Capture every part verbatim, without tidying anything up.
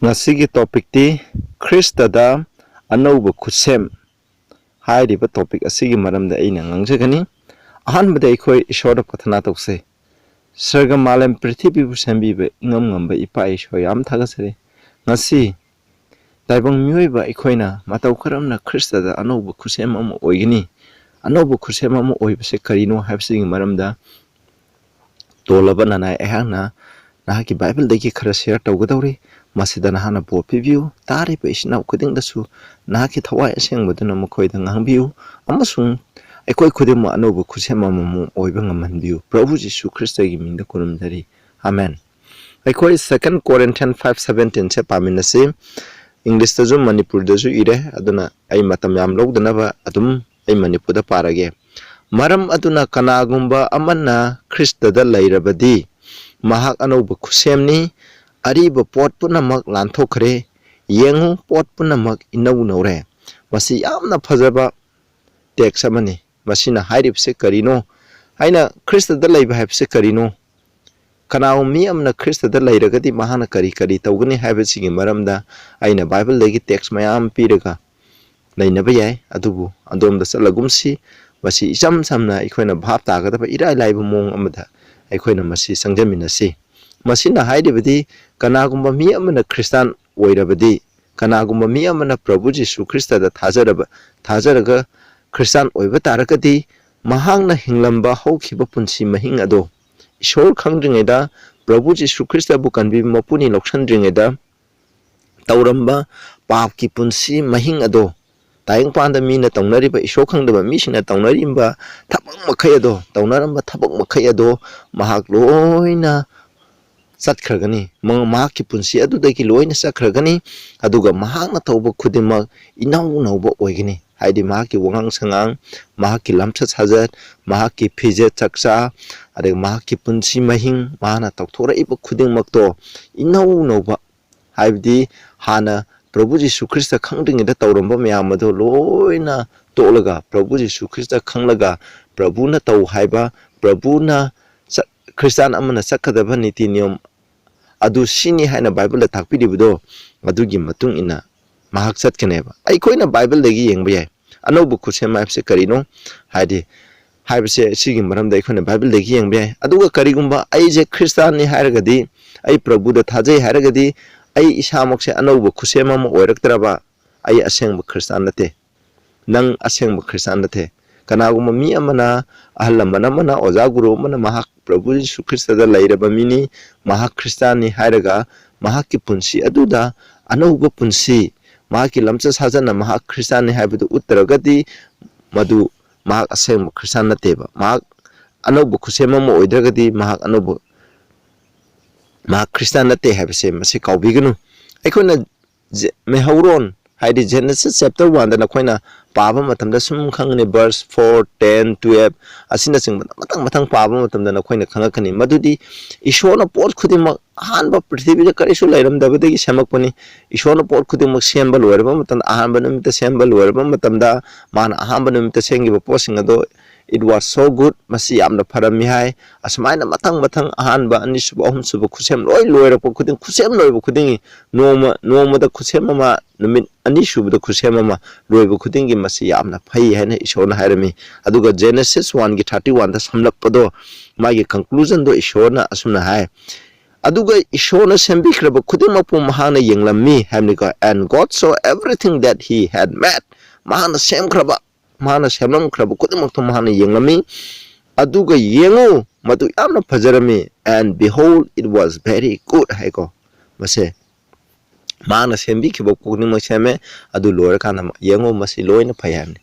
ꯉꯁꯤꯒꯤ ꯇꯣꯄꯤꯛꯇꯤ ꯈ꯭ꯔꯤꯁꯇꯗ ꯑꯅꯧꯕ ꯈꯨꯠꯁꯦꯝ ꯍꯥꯏꯔꯤꯕ ꯇꯣꯄꯤꯛ ꯑꯁꯤꯒꯤ ꯃꯔꯝꯗ ꯑꯩꯅ ꯉꯥꯡꯖꯒꯅꯤ꯫ ꯑꯍꯥꯟꯕꯗ ꯑꯩꯈꯣꯏ ꯏꯁꯣꯔꯗ ꯄ꯭ꯔꯊꯅꯥ ꯇꯧꯁꯦ꯫ ꯁꯔꯒ ꯃꯥꯂꯦꯝ ꯄ꯭ꯔꯤꯊꯤꯕꯤꯕꯨ ꯁꯦꯝꯕꯤꯕ ꯏꯉꯝ ꯉꯝꯕ ꯏꯄꯥ ꯏꯁꯣꯔ, ꯌꯥꯝ ꯊꯥꯒꯠꯆꯔꯤ꯫ ꯉꯁꯤ ꯇꯥꯏꯕꯪ ꯃꯤꯑꯣꯏꯕ ꯑꯩꯈꯣꯏꯅ ꯃꯇꯧ ꯀꯔꯝꯅ ꯈ꯭ꯔꯤꯁꯇꯗ ꯑꯅꯧꯕ ꯈꯨꯠꯁꯦꯝ ꯑꯃ ꯑꯣꯏꯒꯅꯤ? ꯑꯅꯧꯕ ꯈꯨꯠꯁꯦꯝ ꯑꯃ ꯑꯣꯏꯕꯁꯦ ꯀꯔꯤꯅꯣ ꯍꯥꯏꯕꯁꯤꯒꯤ ꯃꯔꯝꯗ ꯇꯣꯜꯂꯕ ꯅꯅꯥꯏ ꯑꯩꯍꯥꯛꯅ ꯅꯍꯥꯛꯀꯤ ꯕꯥꯏꯕꯜꯗꯒꯤ ꯈꯔ ꯁꯤꯌꯔ ꯇꯧꯒꯗꯧꯔꯤ꯫ ꯃꯁꯤꯗ ꯅꯍꯥꯛꯅ ꯕꯣꯔ ꯄꯤꯕꯤꯌꯨ꯫ ꯇꯥꯔꯤꯕ ꯏꯆꯤꯟ ꯏꯅꯥꯎ ꯈꯨꯗꯤꯡꯗꯁꯨ ꯅꯍꯥꯛꯀꯤ ꯊꯋꯥꯏ ꯑꯁꯦꯡꯕꯗꯨꯅ ꯃꯈꯣꯏꯗ ꯉꯥꯡꯕꯤꯌꯨ, ꯑꯃꯁꯨꯡ ꯑꯩꯈꯣꯏ ꯈꯨꯗꯤꯡꯃꯛ ꯑꯅꯧꯕ ꯈꯨꯠꯁꯦꯝ ꯑꯃꯃꯝ ꯑꯣꯏꯕ ꯉꯝꯍꯟꯕꯤꯌꯨ꯫ ꯄ꯭ꯔꯚꯨ ꯖꯤꯁꯨ ꯈ꯭ꯔꯤꯁꯇꯒꯤ ꯃꯤꯡꯗ ꯈꯨꯔꯨꯝꯖꯔꯤ, ꯑꯃꯦꯟ꯫ ꯑꯩꯈꯣꯏ Second Corinthians five seventeen ꯁꯦ ꯄꯥꯃꯤꯟꯅꯁꯤ꯫ ꯏꯪꯂꯤꯁꯇꯁꯨ ꯃꯅꯤꯄꯨꯔꯤꯗꯁꯨ ꯏꯔꯦ, ꯑꯗꯨꯅ ꯑꯩ ꯃꯇꯝ ꯌꯥꯝ ꯂꯧꯗꯅꯕ ꯑꯗꯨꯝ ꯑꯩ ꯃꯅꯤꯄꯨꯔꯗ ꯄꯥꯔꯒꯦ꯫ ꯃꯔꯝ ꯑꯗꯨꯅ ꯀꯅꯥꯒꯨꯝꯕ ꯑꯃꯅ ꯈ꯭ꯔꯤꯁꯇꯗ ꯂꯩꯔꯕꯗꯤ, ꯃꯍꯥꯛ ꯑꯅꯧꯕ ꯈꯨꯠꯁꯦꯝꯅꯤ, ꯑꯔꯤꯕ ꯄꯣꯠ ꯄꯨꯝꯅꯃꯛ ꯂꯥꯟꯊꯣꯛꯈ꯭ꯔꯦ, ꯌꯦꯡꯉꯨ, ꯄꯣꯠ ꯄꯨꯝꯅꯃꯛ ꯏꯅꯧ ꯅꯧꯔꯦ꯫ ꯃꯁꯤ ꯌꯥꯝꯅ ꯐꯖꯕ ꯇꯦꯛꯁ ꯑꯃꯅꯤ꯫ ꯃꯁꯤꯅ ꯍꯥꯏꯔꯤꯕꯁꯦ ꯀꯔꯤꯅꯣ? ꯑꯩꯅ ꯈ꯭ꯔꯤꯁꯇꯗ ꯂꯩꯕ ꯍꯥꯏꯕꯁꯦ ꯀꯔꯤꯅꯣ? ꯀꯅꯥꯒꯨꯝꯕ ꯃꯤ ꯑꯃꯅ ꯈ꯭ꯔꯤꯁꯇꯗ ꯂꯩꯔꯒꯗꯤ ꯃꯍꯥꯛꯅ ꯀꯔꯤ ꯀꯔꯤ ꯇꯧꯒꯅꯤ ꯍꯥꯏꯕꯁꯤꯒꯤ ꯃꯔꯝꯗ ꯑꯩꯅ ꯕꯥꯏꯕꯜꯗꯒꯤ ꯇꯦꯛꯁ ꯃꯌꯥꯝ ꯄꯤꯔꯒ ꯂꯩꯅꯕ ꯌꯥꯏ꯫ ꯑꯗꯨꯕꯨ ꯑꯗꯣꯝꯗ ꯆꯠꯂꯒꯨꯝꯁꯤ꯫ ꯃꯁꯤ ꯏꯆꯝ ꯆꯝꯅ ꯑꯩꯈꯣꯏꯅ ꯚꯥꯞ ꯇꯥꯒꯗꯕ ꯏꯔꯥꯏ ꯂꯥꯏꯕ ꯃꯑꯣꯡ ꯑꯃꯗ ꯑꯩꯈꯣꯏꯅ ꯃꯁꯤ ꯆꯪꯖꯃꯤꯟꯅꯁꯤ꯫ ꯃꯁꯤꯅ ꯍꯥꯏꯔꯤꯕꯗꯤ ꯀꯅꯥꯒꯨꯝꯕ ꯃꯤ ꯑꯃꯅ ꯈ꯭ꯔꯤꯁꯇꯥꯟ ꯑꯣꯏꯔꯕꯗꯤ, ꯀꯅꯥꯒꯨꯝꯕ ꯃꯤ ꯑꯃꯅ ꯄ꯭ꯔꯚꯨ ꯖꯤꯁꯨ ꯈ꯭ꯔꯤꯁꯇꯗ ꯊꯥꯖꯔꯕ, ꯊꯥꯖꯔꯒ ꯈ꯭ꯔꯤꯁꯇꯥꯟ ꯑꯣꯏꯕ ꯇꯥꯔꯒꯗꯤ, ꯃꯍꯥꯛꯅ ꯍꯤꯡꯂꯝꯕ ꯍꯧꯈꯤꯕ ꯄꯨꯟꯁꯤ ꯃꯍꯤꯡ ꯑꯗꯣ, ꯏꯁꯣꯔ ꯈꯪꯗ꯭ꯔꯤꯉꯩꯗ, ꯄ꯭ꯔꯚꯨ ꯖꯤꯁꯨ ꯈ꯭ꯔꯤꯁꯇꯕꯨ ꯀꯟꯕꯤꯕ ꯃꯄꯨꯅꯤ ꯂꯧꯁꯟꯗ꯭ꯔꯤꯉꯩꯗ ꯇꯧꯔꯝꯕ ꯄꯥꯞꯀꯤ ꯄꯨꯟꯁꯤ ꯃꯍꯤꯡ ꯑꯗꯣ, ꯇꯥꯏꯕꯪꯄꯥꯟꯗ ꯃꯤꯅ ꯇꯧꯅꯔꯤꯕ, ꯏꯁꯣꯔ ꯈꯪꯗꯕ ꯃꯤꯁꯤꯡꯅ ꯇꯧꯅꯔꯤꯕ ꯊꯕꯛ ꯃꯈꯩ ꯑꯗꯣ, ꯇꯧꯅꯔꯝꯕ ꯊꯕꯛ ꯃꯈꯩ ꯑꯗꯣ ꯃꯍꯥꯛ ꯂꯣꯏꯅ ꯆꯠꯈ꯭ꯔꯒꯅꯤ꯫ ꯃ-, ꯃꯍꯥꯛꯀꯤ ꯄꯨꯟꯁꯤ ꯑꯗꯨꯗꯒꯤ ꯂꯣꯏꯅ ꯆꯠꯈ꯭ꯔꯒꯅꯤ꯫ ꯑꯗꯨꯒ ꯃꯍꯥꯛꯅ ꯇꯧꯕ ꯈꯨꯗꯤꯡꯃꯛ ꯏꯅꯧ ꯅꯧꯕ ꯑꯣꯏꯒꯅꯤ꯫ ꯍꯥꯏꯗꯤ ꯃꯍꯥꯛꯀꯤ ꯋꯥꯉꯥꯡ ꯁꯉꯥꯡ, ꯃꯍꯥꯛꯀꯤ ꯂꯝꯆꯠ ꯁꯥꯖꯠ, ꯃꯍꯥꯛꯀꯤ ꯐꯤꯖꯦꯠ ꯆꯛꯆꯥ, ꯑꯗꯒꯤ ꯃꯍꯥꯛꯀꯤ ꯄꯨꯟꯁꯤ ꯃꯍꯤꯡ, ꯃꯥꯅ ꯇꯧꯊꯣꯔꯛꯏꯕ ꯈꯨꯗꯤꯡꯃꯛꯇꯣ ꯏꯅꯧ ꯅꯧꯕ, ꯍꯥꯏꯕꯗꯤ ꯍꯥꯟꯅ ꯄ꯭ꯔꯚꯨ ꯖꯤꯁꯨ ꯈ꯭ꯔꯤꯁꯇ ꯈꯪꯗ꯭ꯔꯤꯉꯩꯗ ꯇꯧꯔꯝꯕ ꯃꯌꯥꯝ ꯑꯗꯣ ꯂꯣꯏꯅ ꯇꯣꯛꯂꯒ, ꯄ꯭ꯔꯚꯨ ꯖꯤꯁꯨ ꯈ꯭ꯔꯤꯁꯇ ꯈꯪꯂꯒ, ꯄ꯭ꯔꯚꯨꯅ ꯇꯧ ꯍꯥꯏꯕ, ꯄ꯭ꯔꯚꯨꯅ ꯆꯠ-, ꯈ꯭ꯔꯤꯁꯇꯥꯟ ꯑꯃꯅ ꯆꯠꯀꯗꯕ ꯅꯤꯇꯤ ꯅꯤꯌꯣꯝ ꯑꯗꯨ ꯁꯤꯅꯤ ꯍꯥꯏꯅ ꯕꯥꯏꯕꯜꯗ ꯇꯥꯛꯄꯤꯔꯤꯕꯗꯣ, ꯑꯗꯨꯒꯤ ꯃꯇꯨꯡ ꯏꯟꯅ ꯃꯍꯥꯛ ꯆꯠꯀꯅꯦꯕ꯫ ꯑꯩꯈꯣꯏꯅ ꯕꯥꯏꯕꯜꯗꯒꯤ ꯌꯦꯡꯕ ꯌꯥꯏ꯫ ꯑꯅꯧꯕ ꯈꯨꯠꯁꯦꯝ ꯍꯥꯏꯕꯁꯦ ꯀꯔꯤꯅꯣ? ꯍꯥꯏꯗꯤ, ꯍꯥꯏꯕꯁꯦ ꯁꯤꯒꯤ ꯃꯔꯝꯗ ꯑꯩꯈꯣꯏꯅ ꯕꯥꯏꯕꯜꯗꯒꯤ ꯌꯦꯡꯕ ꯌꯥꯏ꯫ ꯑꯗꯨꯒ ꯀꯔꯤꯒꯨꯝꯕ ꯑꯩꯁꯦ ꯈ꯭ꯔꯤꯁꯇꯥꯟꯅꯤ ꯍꯥꯏꯔꯒꯗꯤ, ꯑꯩ ꯄ꯭ꯔꯚꯨꯗ ꯊꯥꯖꯩ ꯍꯥꯏꯔꯒꯗꯤ, ꯑꯩ ꯏꯁꯥꯃꯛꯁꯦ ꯑꯅꯧꯕ ꯈꯨꯠꯁꯦꯝ ꯑꯃ ꯑꯣꯏꯔꯛꯇ꯭ꯔꯕ, ꯑꯩ ꯑꯁꯦꯡꯕ ꯈ꯭ꯔꯤꯁꯇꯥꯟ ꯅꯠꯇꯦ꯫ ꯅꯪ ꯑꯁꯦꯡꯕ ꯈ꯭ꯔꯤꯁꯇꯥꯟ ꯅꯠꯇꯦ꯫ ꯀꯅꯥꯒꯨꯝꯕ ꯃꯤ ꯑꯃꯅ, ꯑꯍꯜ ꯂꯃꯟ ꯑꯃꯅ, ꯑꯣꯖꯥ ꯒꯨꯔꯨ ꯑꯃꯅ ꯃꯍꯥꯛ ꯄ꯭ꯔꯚꯨ ꯖꯤꯁꯨ ꯈ꯭ꯔꯤꯁꯇꯗ ꯂꯩꯔꯕ ꯃꯤꯅꯤ, ꯃꯍꯥꯛ ꯈ꯭ꯔꯤꯁꯇꯥꯟꯅꯤ ꯍꯥꯏꯔꯒ ꯃꯍꯥꯛꯀꯤ ꯄꯨꯟꯁꯤ ꯑꯗꯨꯗ ꯑꯅꯧꯕ ꯄꯨꯟꯁꯤ, ꯃꯍꯥꯛꯀꯤ ꯂꯝꯆꯠ ꯁꯥꯖꯠꯅ ꯃꯍꯥꯛ ꯈ꯭ꯔꯤꯁꯇꯥꯟꯅꯤ ꯍꯥꯏꯕꯗꯨ ꯎꯠꯇ꯭ꯔꯒꯗꯤ, ꯃꯗꯨ ꯃꯍꯥꯛ ꯑꯁꯦꯡꯕ ꯈ꯭ꯔꯤꯁꯇꯥꯟ ꯅꯠꯇꯦꯕ꯫ ꯃꯍꯥꯛ ꯑꯅꯧꯕ ꯈꯨꯠꯁꯦꯝ ꯑꯃ ꯑꯣꯏꯗ꯭ꯔꯒꯗꯤ ꯃꯍꯥꯛ ꯑꯅꯧꯕ, ꯃꯍꯥꯛ ꯈ꯭ꯔꯤꯁꯇꯥꯟ ꯅꯠꯇꯦ ꯍꯥꯏꯕꯁꯦ ꯃꯁꯤ ꯀꯥꯎꯕꯤꯒꯅꯨ꯫ ꯑꯩꯈꯣꯏꯅ ꯖꯦ-, ꯃꯩꯍꯧꯔꯣꯟ, ꯍꯥꯏꯗꯤ Genesis chapter one ꯗ ꯅꯈꯣꯏꯅ ꯄꯥꯕ ꯃꯇꯝꯗ ꯁꯨꯝ ꯈꯪꯒꯅꯤ, verse four, ten, twelve ꯑꯁꯤꯅꯆꯤꯡꯕꯗ ꯃꯊꯪ ꯃꯊꯪ ꯄꯥꯕ ꯃꯇꯝꯗ ꯅꯈꯣꯏꯅ ꯈꯪꯉꯛꯀꯅꯤ꯫ ꯃꯗꯨꯗꯤ ꯏꯁꯣꯔꯅ ꯄꯣꯠ ꯈꯨꯗꯤꯡꯃꯛ ꯑꯍꯥꯟꯕ ꯄ꯭ꯔꯤꯊꯤꯕꯤꯗ ꯀꯔꯤꯁꯨ ꯂꯩꯔꯝꯗꯕꯗꯒꯤ ꯁꯦꯝꯃꯛꯄꯅꯤ꯫ ꯏꯁꯣꯔꯅ ꯄꯣꯠ ꯈꯨꯗꯤꯡꯃꯛ ꯁꯦꯝꯕ ꯂꯣꯏꯔꯕ ꯃꯇꯝꯗ, ꯑꯍꯥꯟꯕ ꯅꯨꯃꯤꯠꯇ ꯁꯦꯝꯕ ꯂꯣꯏꯔꯕ ꯃꯇꯝꯗ, ꯃꯥꯅ ꯑꯍꯥꯟꯕ ꯅꯨꯃꯤꯠꯇ ꯁꯦꯝꯈꯤꯕ ꯄꯣꯠꯁꯤꯡ ꯑꯗꯣ, "It was so good", ꯃꯁꯤ ꯌꯥꯝꯅ ꯐꯔꯝꯃꯤ ꯍꯥꯏ꯫ ꯑꯁꯨꯃꯥꯏꯅ ꯃꯊꯪ ꯃꯊꯪ ꯑꯍꯥꯟꯕ, ꯑꯅꯤꯁꯨꯕ, ꯑꯍꯨꯝꯁꯨꯕ ꯈꯨꯠꯁꯦꯝ ꯂꯣꯏ ꯂꯣꯏꯔꯛꯄ ꯈꯨꯗꯤꯡ, ꯈꯨꯠꯁꯦꯝ ꯂꯣꯏꯕ ꯈꯨꯗꯤꯡꯒꯤ, ꯅꯣꯡꯃ, ꯅꯣꯡꯃꯗ ꯈꯨꯠꯁꯦꯝ ꯑꯃ, ꯅꯨꯃꯤꯠ ꯑꯅꯤꯁꯨꯕꯗ ꯈꯨꯠꯁꯦꯝ ꯑꯃ ꯂꯣꯏꯕ ꯈꯨꯗꯤꯡꯒꯤ ꯃꯁꯤ ꯌꯥꯝꯅ ꯐꯩ ꯍꯥꯏꯅ ꯏꯁꯣꯔꯅ ꯍꯥꯏꯔꯝꯃꯤ꯫ ꯑꯗꯨꯒ Genesis one ꯒꯤ thirty one ꯗ ꯁꯝꯂꯞꯄꯗꯣ, ꯃꯥꯒꯤ conclusion ꯗꯣ ꯏꯁꯣꯔꯅ ꯑꯁꯨꯝꯅ ꯍꯥꯏ, "ꯑꯗꯨꯒ ꯏꯁꯣꯔꯅ ꯁꯦꯝꯕꯤꯈ꯭ꯔꯕ ꯈꯨꯗꯤꯡꯃꯛꯄꯨ ꯃꯍꯥꯛꯅ ꯌꯦꯡꯂꯝꯃꯤ" ꯍꯥꯏꯕꯅꯤꯀꯣ꯫ "And God saw everything that he had made", ꯃꯍꯥꯛꯅ ꯁꯦꯝꯈ꯭ꯔꯕ, ꯃꯍꯥꯛꯅ ꯁꯦꯝꯂꯝꯈ꯭ꯔꯕ ꯈꯨꯗꯤꯡꯃꯛꯇꯣ ꯃꯍꯥꯛꯅ ꯌꯦꯡꯂꯝꯃꯤ꯫ ꯑꯗꯨꯒ ꯌꯦꯡꯉꯨ, ꯃꯗꯨ ꯌꯥꯝꯅ ꯐꯖꯔꯝꯃꯤ꯫ "And behold, it was very good" ꯍꯥꯏꯀꯣ꯫ ꯃꯁꯦ ꯃꯍꯥꯛꯅ ꯁꯦꯝꯕꯤꯈꯤꯕ ꯈꯨꯗꯤꯡꯃꯛ ꯁꯦꯝꯃꯦ, ꯑꯗꯨ ꯂꯣꯏꯔꯀꯥꯟꯗ ꯌꯦꯡꯉꯨ, ꯃꯁꯤ ꯂꯣꯏꯅ ꯐꯩ ꯍꯥꯏꯕꯅꯤ꯫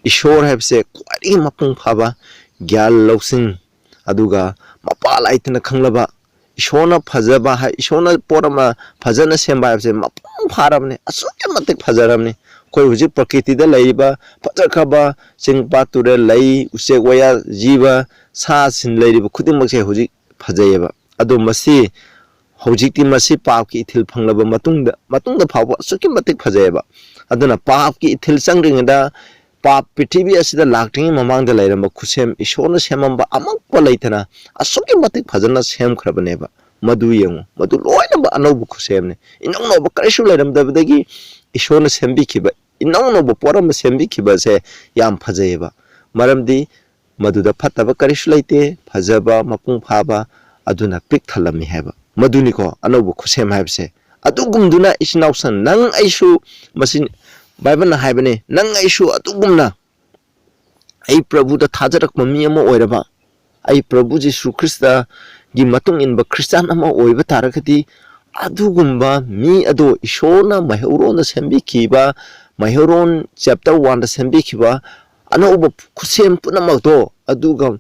ꯏꯁꯣꯔ ꯍꯥꯏꯕꯁꯦ ꯈ꯭ꯋꯥꯏꯗꯒꯤ ꯃꯄꯨꯡ ꯐꯥꯕ ꯒ꯭ꯌꯥꯟ ꯂꯧꯁꯤꯡ, ꯑꯗꯨꯒ ꯃꯄꯥ ꯂꯥꯏꯇꯅ ꯈꯪꯂꯕ, ꯏꯁꯣꯔꯅ ꯐꯖꯕ ꯍꯥꯏ, ꯏꯁꯣꯔꯅ ꯄꯣꯠ ꯑꯃ ꯐꯖꯅ ꯁꯦꯝꯕ ꯍꯥꯏꯕꯁꯦ ꯃꯄꯨꯡ ꯐꯥꯔꯕꯅꯤ, ꯑꯁꯨꯛꯀꯤ ꯃꯇꯤꯛ ꯐꯖꯔꯕꯅꯤ꯫ ꯑꯩꯈꯣꯏ ꯍꯧꯖꯤꯛ ꯄ꯭ꯔꯀꯤꯇꯤꯗ ꯂꯩꯔꯤꯕ ꯐꯖꯈ꯭ꯔꯕ ꯆꯤꯡ, ꯄꯥꯠ, ꯇꯨꯔꯦꯜ, ꯂꯩ, ꯎꯆꯦꯛ, ꯋꯥꯌꯥ, ꯖꯤꯕ, ꯁꯥꯁꯤꯡ ꯂꯩꯔꯤꯕ ꯈꯨꯗꯤꯡꯃꯛꯁꯦ ꯍꯧꯖꯤꯛ ꯐꯖꯩꯌꯦꯕ꯫ ꯑꯗꯣ ꯃꯁꯤ, ꯍꯧꯖꯤꯛꯇꯤ ꯃꯁꯤ ꯄꯥꯞꯀꯤ ꯏꯊꯤꯜ ꯐꯪꯂꯕ ꯃꯇꯨꯡꯗ, ꯃꯇꯨꯡꯗ ꯐꯥꯎꯕ ꯑꯁꯨꯛꯀꯤ ꯃꯇꯤꯛ ꯐꯖꯩꯌꯦꯕ꯫ ꯑꯗꯨꯅ ꯄꯥꯞꯀꯤ ꯏꯊꯤꯜ ꯆꯪꯗ꯭ꯔꯤꯉꯩꯗ, ꯄꯥꯞ ꯄ꯭ꯔꯤꯊꯤꯕꯤ ꯑꯁꯤꯗ ꯂꯥꯛꯇ꯭ꯔꯤꯉꯩ ꯃꯃꯥꯡꯗ ꯂꯩꯔꯝꯕ ꯈꯨꯠꯁꯦꯝ, ꯏꯁꯣꯔꯅ ꯁꯦꯝꯃꯝꯕ ꯑꯃꯛꯄ ꯂꯩꯇꯅ ꯑꯁꯨꯛꯀꯤ ꯃꯇꯤꯛ ꯐꯖꯅ ꯁꯦꯝꯈ꯭ꯔꯕꯅꯦꯕ꯫ ꯃꯗꯨ ꯌꯦꯡꯉꯨ, ꯃꯗꯨ ꯂꯣꯏꯅꯃꯛ ꯑꯅꯧꯕ ꯈꯨꯠꯁꯦꯝꯅꯤ꯫ ꯏꯅꯧ ꯅꯧꯕ ꯀꯔꯤꯁꯨ ꯂꯩꯔꯝꯗꯕꯗꯒꯤ ꯏꯁꯣꯔꯅ ꯁꯦꯝꯕꯤꯈꯤꯕ, ꯏꯅꯧ ꯅꯧꯕ ꯄꯣꯠ ꯑꯃ ꯁꯦꯝꯕꯤꯈꯤꯕꯁꯦ ꯌꯥꯝ ꯐꯖꯩꯌꯦꯕ꯫ ꯃꯔꯝꯗꯤ ꯃꯗꯨꯗ ꯐꯠꯇꯕ ꯀꯔꯤꯁꯨ ꯂꯩꯇꯦ, ꯐꯖꯕ, ꯃꯄꯨꯡ ꯐꯥꯕ, ꯑꯗꯨꯅ ꯄꯤꯛ ꯊꯜꯂꯝꯃꯤ ꯍꯥꯏꯕ꯫ ꯃꯗꯨꯅꯤꯀꯣ ꯑꯅꯧꯕ ꯈꯨꯠꯁꯦꯝ ꯍꯥꯏꯕꯁꯦ꯫ ꯑꯗꯨꯒꯨꯝꯗꯨꯅ ꯏꯆꯤꯟ ꯏꯅꯥꯎꯁꯤꯡ, ꯅꯪ ꯑꯩꯁꯨ, ꯃꯁꯤ ꯕꯥꯏꯕꯜꯅ ꯍꯥꯏꯕꯅꯤ, ꯅꯪ ꯑꯩꯁꯨ ꯑꯗꯨꯒꯨꯝꯅ ꯑꯩ ꯄ꯭ꯔꯚꯨꯗ ꯊꯥꯖꯔꯛꯄ ꯃꯤ ꯑꯃ ꯑꯣꯏꯔꯕ, ꯑꯩ ꯄ꯭ꯔꯚꯨ ꯖꯤꯁꯨ ꯈ꯭ꯔꯤꯁꯇꯒꯤ ꯃꯇꯨꯡ ꯏꯟꯕ ꯈ꯭ꯔꯤꯁꯇꯥꯟ ꯑꯃ ꯑꯣꯏꯕ ꯇꯥꯔꯒꯗꯤ, ꯑꯗꯨꯒꯨꯝꯕ ꯃꯤ ꯑꯗꯣ ꯏꯁꯣꯔꯅ ꯃꯩꯍꯧꯔꯣꯟꯗ ꯁꯦꯝꯕꯤꯈꯤꯕ, ꯃꯩꯍꯧꯔꯣꯟ chapter one ꯗ ꯁꯦꯝꯕꯤꯈꯤꯕ ꯑꯅꯧꯕ ꯈꯨꯠꯁꯦꯝ ꯄꯨꯝꯅꯃꯛꯇꯣ ꯑꯗꯨꯒ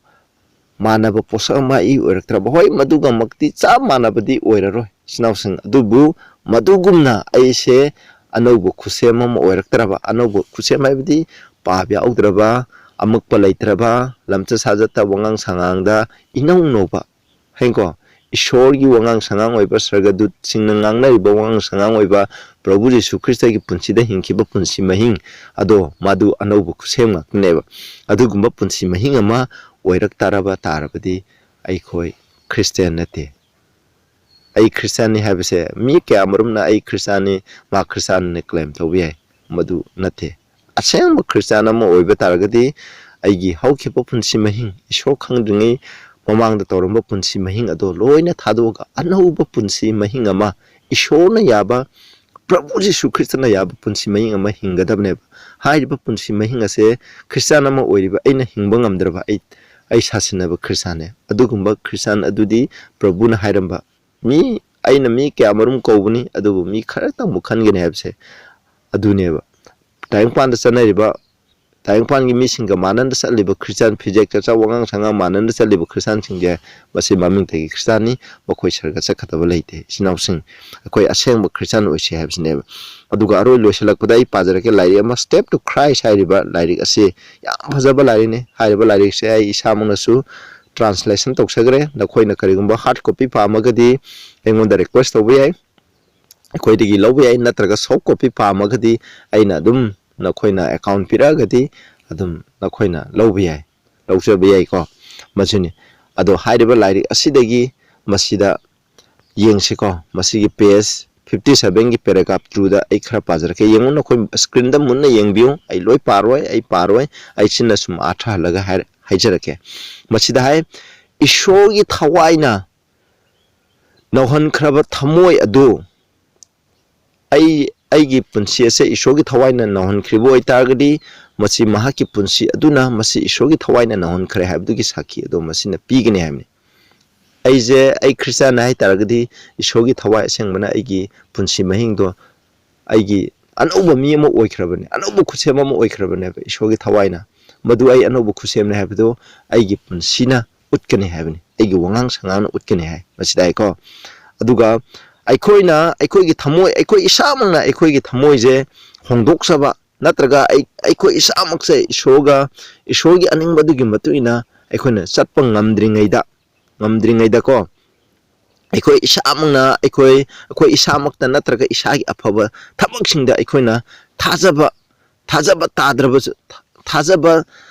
ꯃꯥꯟꯅꯕ ꯄꯣꯠꯁꯛ ꯑꯃ ꯑꯩ ꯑꯣꯏꯔꯛꯇ꯭ꯔꯕ? ꯍꯣꯏ, ꯃꯗꯨꯒꯃꯛꯇꯤ ꯆꯞ ꯃꯥꯟꯅꯕꯗꯤ ꯑꯣꯏꯔꯔꯣꯏ, ꯏꯆꯤꯟ ꯏꯅꯥꯎꯁꯤꯡ, ꯑꯗꯨꯕꯨ ꯃꯗꯨꯒꯨꯝꯅ ꯑꯩꯁꯦ ꯑꯅꯧꯕ ꯈꯨꯠꯁꯦꯝ ꯑꯃ ꯑꯣꯏꯔꯛꯇ꯭ꯔꯕ? ꯑꯅꯧꯕ ꯈꯨꯠꯁꯦꯝ ꯍꯥꯏꯕꯗꯤ ꯄꯥꯞ ꯌꯥꯎꯗ꯭ꯔꯕ, ꯑꯃꯛꯄ ꯂꯩꯇ꯭ꯔꯕ, ꯂꯝꯆꯠ ꯁꯥꯖꯠꯇ, ꯋꯥꯉꯥꯡ ꯁꯉꯥꯡꯗ ꯏꯅꯧ ꯅꯧꯕ, ꯍꯌꯦꯡꯀꯣ ꯏꯁꯣꯔꯒꯤ ꯋꯥꯉꯥꯡ ꯁꯉꯥꯡ ꯑꯣꯏꯕ, ꯁꯔꯒꯗꯨꯠꯁꯤꯡꯅ ꯉꯥꯡꯅꯔꯤꯕ ꯋꯥꯉꯥꯡ ꯁꯉꯥꯡ ꯑꯣꯏꯕ, ꯄ꯭ꯔꯚꯨ ꯖꯤꯁꯨ ꯈ꯭ꯔꯤꯁꯇꯒꯤ ꯄꯨꯟꯁꯤꯗ ꯍꯤꯡꯈꯤꯕ ꯄꯨꯟꯁꯤ ꯃꯍꯤꯡ ꯑꯗꯣ, ꯃꯗꯨ ꯑꯅꯧꯕ ꯈꯨꯠꯁꯦꯝ ꯉꯥꯛꯇꯅꯦꯕ꯫ ꯑꯗꯨꯒꯨꯝꯕ ꯄꯨꯟꯁꯤ ꯃꯍꯤꯡ ꯑꯃ ꯑꯣꯏꯔꯛ ꯇꯥꯔꯕ ꯇꯥꯔꯕꯗꯤ ꯑꯩꯈꯣꯏ ꯈ꯭ꯔꯤꯁꯇꯤꯌꯥꯟ ꯅꯠꯇꯦ꯫ ꯑꯩ ꯈ꯭ꯔꯤꯁꯇꯤꯌꯥꯟꯅꯤ ꯍꯥꯏꯕꯁꯦ ꯃꯤ ꯀꯌꯥꯃꯔꯨꯝꯅ ꯑꯩ ꯈ꯭ꯔꯤꯁꯇꯤꯌꯥꯟꯅꯤ, ꯃꯥ ꯈ꯭ꯔꯤꯁꯇꯤꯌꯥꯟꯅꯤ claim ꯇꯧꯕ ꯌꯥꯏ꯫ ꯃꯗꯨ ꯅꯠꯇꯦ꯫ ꯑꯁꯦꯡꯕ ꯈ꯭ꯔꯤꯁꯇꯤꯌꯥꯟ ꯑꯃ ꯑꯣꯏꯕ ꯇꯥꯔꯒꯗꯤ ꯑꯩꯒꯤ ꯍꯧꯈꯤꯕ ꯄꯨꯟꯁꯤ ꯃꯍꯤꯡ, ꯏꯁꯣꯔ ꯈꯪꯗ꯭ꯔꯤꯉꯩ ꯃꯃꯥꯡꯗ ꯇꯧꯔꯝꯕ ꯄꯨꯟꯁꯤ ꯃꯍꯤꯡ ꯑꯗꯣ ꯂꯣꯏꯅ ꯊꯥꯗꯣꯛꯑꯒ ꯑꯅꯧꯕ ꯄꯨꯟꯁꯤ ꯃꯍꯤꯡ ꯑꯃ, ꯏꯁꯣꯔꯅ ꯌꯥꯕ, ꯄ꯭ꯔꯚꯨ ꯖꯤꯁꯨ ꯈ꯭ꯔꯤꯁꯇꯅ ꯌꯥꯕ ꯄꯨꯟꯁꯤ ꯃꯍꯤꯡ ꯑꯃ ꯍꯤꯡꯒꯗꯕꯅꯦꯕ꯫ ꯍꯥꯏꯔꯤꯕ ꯄꯨꯟꯁꯤ ꯃꯍꯤꯡ ꯑꯁꯦ ꯈ꯭ꯔꯤꯁꯇꯤꯌꯥꯟ ꯑꯃ ꯑꯣꯏꯔꯤꯕ ꯑꯩꯅ ꯍꯤꯡꯕ ꯉꯝꯗ꯭ꯔꯕ, ꯑꯩ, ꯑꯩ ꯁꯥꯁꯤꯟꯅꯕ ꯈ꯭ꯔꯤꯁꯇꯤꯌꯥꯟꯅꯦ꯫ ꯑꯗꯨꯒꯨꯝꯕ ꯈ꯭ꯔꯤꯁꯇꯤꯌꯥꯟ ꯑꯗꯨꯗꯤ ꯄ꯭ꯔꯚꯨꯅ ꯍꯥꯏꯔꯝꯕ, ꯃꯤ, ꯑꯩꯅ ꯃꯤ ꯀꯌꯥꯃꯔꯨꯝ ꯀꯧꯕꯅꯤ, ꯑꯗꯨꯕꯨ ꯃꯤ ꯈꯔꯇꯪꯕꯨ ꯈꯟꯒꯅꯤ ꯍꯥꯏꯕꯁꯦ ꯑꯗꯨꯅꯦꯕ꯫ ꯇꯥꯏꯕꯪꯄꯥꯟꯗ ꯆꯠꯅꯔꯤꯕ, ꯇꯥꯏꯕꯪꯄꯥꯟꯒꯤ ꯃꯤꯁꯤꯡꯒ ꯃꯥꯟꯅꯅ ꯆꯠꯂꯤꯕ ꯈ꯭ꯔꯤꯁꯇꯤꯌꯥꯟ, ꯐꯤꯖꯦꯛ ꯆꯥꯛꯆꯥ ꯋꯥꯉꯥꯡ ꯁꯉꯥꯡ ꯃꯥꯟꯅꯅ ꯆꯠꯂꯤꯕ ꯈ꯭ꯔꯤꯁꯇꯤꯌꯥꯟꯁꯤꯡꯁꯦ, ꯃꯁꯤ ꯃꯃꯤꯡꯇꯒꯤ ꯈ꯭ꯔꯤꯁꯇꯤꯌꯥꯟꯅꯤ, ꯃꯈꯣꯏ ꯁꯔꯒ ꯆꯠꯀꯗꯕ ꯂꯩꯇꯦ꯫ ꯏꯆꯤꯟ ꯏꯅꯥꯎꯁꯤꯡ, ꯑꯩꯈꯣꯏ ꯑꯁꯦꯡꯕ ꯈ꯭ꯔꯤꯁꯇꯤꯌꯥꯟ ꯑꯣꯏꯁꯤ ꯍꯥꯏꯕꯁꯤꯅꯦꯕ꯫ ꯑꯗꯨꯒ ꯑꯔꯣꯏ ꯂꯣꯏꯁꯤꯜꯂꯛꯄꯗ ꯑꯩ ꯄꯥꯖꯔꯛꯀꯦ, ꯂꯥꯏꯔꯤꯛ ꯑꯃ, Step to Christ ꯍꯥꯏꯔꯤꯕ ꯂꯥꯏꯔꯤꯛ ꯑꯁꯤ ꯌꯥꯝ ꯐꯖꯕ ꯂꯥꯏꯔꯤꯛꯅꯤ꯫ ꯍꯥꯏꯔꯤꯕ ꯂꯥꯏꯔꯤꯛꯁꯦ ꯑꯩ ꯏꯁꯥꯃꯛꯅꯁꯨ translation ꯇꯧꯖꯈ꯭ꯔꯦ꯫ ꯅꯈꯣꯏꯅ ꯀꯔꯤꯒꯨꯝꯕ hard copy ꯄꯥꯝꯃꯒꯗꯤ ꯑꯩꯉꯣꯟꯗ request ꯇꯧꯕ ꯌꯥꯏ, ꯑꯩꯈꯣꯏꯗꯒꯤ ꯂꯧꯕ ꯌꯥꯏ꯫ ꯅꯠꯇ꯭ꯔꯒ soft copy ꯄꯥꯝꯃꯒꯗꯤ ꯑꯩꯅ ꯑꯗꯨꯝ, ꯅꯈꯣꯏꯅ account ꯄꯤꯔꯛꯑꯒꯗꯤ ꯑꯗꯨꯝ ꯅꯈꯣꯏꯅ ꯂꯧꯕ ꯌꯥꯏ, ꯂꯧꯖꯕ ꯌꯥꯏꯀꯣ꯫ ꯃꯁꯤꯅꯤ꯫ ꯑꯗꯣ ꯍꯥꯏꯔꯤꯕ ꯂꯥꯏꯔꯤꯛ ꯑꯁꯤꯗꯒꯤ ꯃꯁꯤꯗ ꯌꯦꯡꯁꯤꯀꯣ, ꯃꯁꯤꯒꯤ page fifty sevenꯒꯤ paragraph twoꯗ ꯑꯩ ꯈꯔ ꯄꯥꯖꯔꯛꯀꯦ꯫ ꯌꯦꯡꯉꯨ, ꯅꯈꯣꯏ screenꯗ ꯃꯨꯟꯅ ꯌꯦꯡꯕꯤꯌꯨ꯫ ꯑꯩ ꯂꯣꯏ ꯄꯥꯔꯣꯏ, ꯑꯩ ꯄꯥꯔꯣꯏ, ꯑꯩ ꯆꯤꯟꯅ ꯁꯨꯝ ꯑꯥꯔꯊ ꯍꯜꯂꯒ ꯍꯥꯏꯔ-, ꯍꯥꯏꯖꯔꯛꯀꯦ꯫ ꯃꯁꯤꯗ ꯍꯥꯏ, "ꯏꯁꯣꯔꯒꯤ ꯊꯋꯥꯏꯅ ꯅꯧꯍꯟꯈ꯭ꯔꯕ ꯊꯃꯣꯏ ꯑꯗꯨ ꯑꯩ, ꯑꯩꯒꯤ ꯄꯨꯟꯁꯤ ꯑꯁꯦ ꯏꯁꯣꯔꯒꯤ ꯊꯋꯥꯏꯅ ꯅꯧꯍꯟꯈ꯭ꯔꯤꯕ ꯑꯣꯏꯇꯥꯔꯒꯗꯤ, ꯃꯁꯤ ꯃꯍꯥꯛꯀꯤ ꯄꯨꯟꯁꯤ ꯑꯗꯨꯅ ꯃꯁꯤ ꯏꯁꯣꯔꯒꯤ ꯊꯋꯥꯏꯅ ꯅꯧꯍꯟꯈ꯭ꯔꯦ ꯍꯥꯏꯕꯗꯨꯒꯤ ꯁꯥꯈꯤ ꯑꯗꯣ ꯃꯁꯤꯅ ꯄꯤꯒꯅꯤ" ꯍꯥꯏꯕꯅꯤ꯫ ꯑꯩꯁꯦ, ꯑꯩ ꯈ꯭ꯔꯤꯁꯇꯤꯌꯥꯟ ꯍꯥꯏ ꯇꯥꯔꯒꯗꯤ, ꯏꯁꯣꯔꯒꯤ ꯊꯋꯥꯏ ꯑꯁꯦꯡꯕꯅ ꯑꯩꯒꯤ ꯄꯨꯟꯁꯤ ꯃꯍꯤꯡꯗꯣ, ꯑꯩꯒꯤ ꯑꯅꯧꯕ ꯃꯤ ꯑꯃ ꯑꯣꯏꯈ꯭ꯔꯕꯅꯦ, ꯑꯅꯧꯕ ꯈꯨꯠꯁꯦꯝ ꯑꯃ ꯑꯣꯏꯈ꯭ꯔꯕꯅꯦꯕ ꯏꯁꯣꯔꯒꯤ ꯊꯋꯥꯏꯅ꯫ ꯃꯗꯨ ꯑꯩ ꯑꯅꯧꯕ ꯈꯨꯠꯁꯦꯝꯅꯦ ꯍꯥꯏꯕꯗꯨ ꯑꯩꯒꯤ ꯄꯨꯟꯁꯤꯅ ꯎꯠꯀꯅꯤ ꯍꯥꯏꯕꯅꯤ, ꯑꯩꯒꯤ ꯋꯥꯉꯥꯡ ꯁꯉꯥꯡꯅ ꯎꯠꯀꯅꯤ ꯍꯥꯏ ꯃꯁꯤꯗ ꯍꯥꯏꯀꯣ꯫ ꯑꯗꯨꯒ ꯑꯩꯈꯣꯏꯅ ꯑꯩꯈꯣꯏꯒꯤ ꯊꯃꯣꯏ, ꯑꯩꯈꯣꯏ ꯏꯁꯥꯃꯛꯅ ꯑꯩꯈꯣꯏꯒꯤ ꯊꯃꯣꯏꯁꯦ ꯍꯣꯡꯗꯣꯛꯆꯕ, ꯅꯠꯇ꯭ꯔꯒ ꯑꯩ, ꯑꯩꯈꯣꯏ ꯏꯁꯥꯃꯛꯁꯦ ꯏꯁꯣꯔꯒ, ꯏꯁꯣꯔꯒꯤ ꯑꯅꯤꯡꯕꯗꯨꯒꯤ ꯃꯇꯨꯡ ꯏꯟꯅ ꯑꯩꯈꯣꯏꯅ ꯆꯠꯄ ꯉꯝꯗ꯭ꯔꯤꯉꯩꯗ, ꯉꯝꯗ꯭ꯔꯤꯉꯩꯗꯀꯣ, ꯑꯩꯈꯣꯏ ꯏꯁꯥꯃꯛꯅ, ꯑꯩꯈꯣꯏ, ꯑꯩꯈꯣꯏ ꯏꯁꯥꯃꯛꯇ ꯅꯠꯇ꯭ꯔꯒ ꯏꯁꯥꯒꯤ ꯑꯐꯕ ꯊꯕꯛꯁꯤꯡꯗ ꯑꯩꯈꯣꯏꯅ ꯊꯥꯖꯕ, ꯊꯥꯖꯕ ꯇꯥꯗ꯭ꯔꯕꯁꯨ, ꯊꯥꯖꯕ,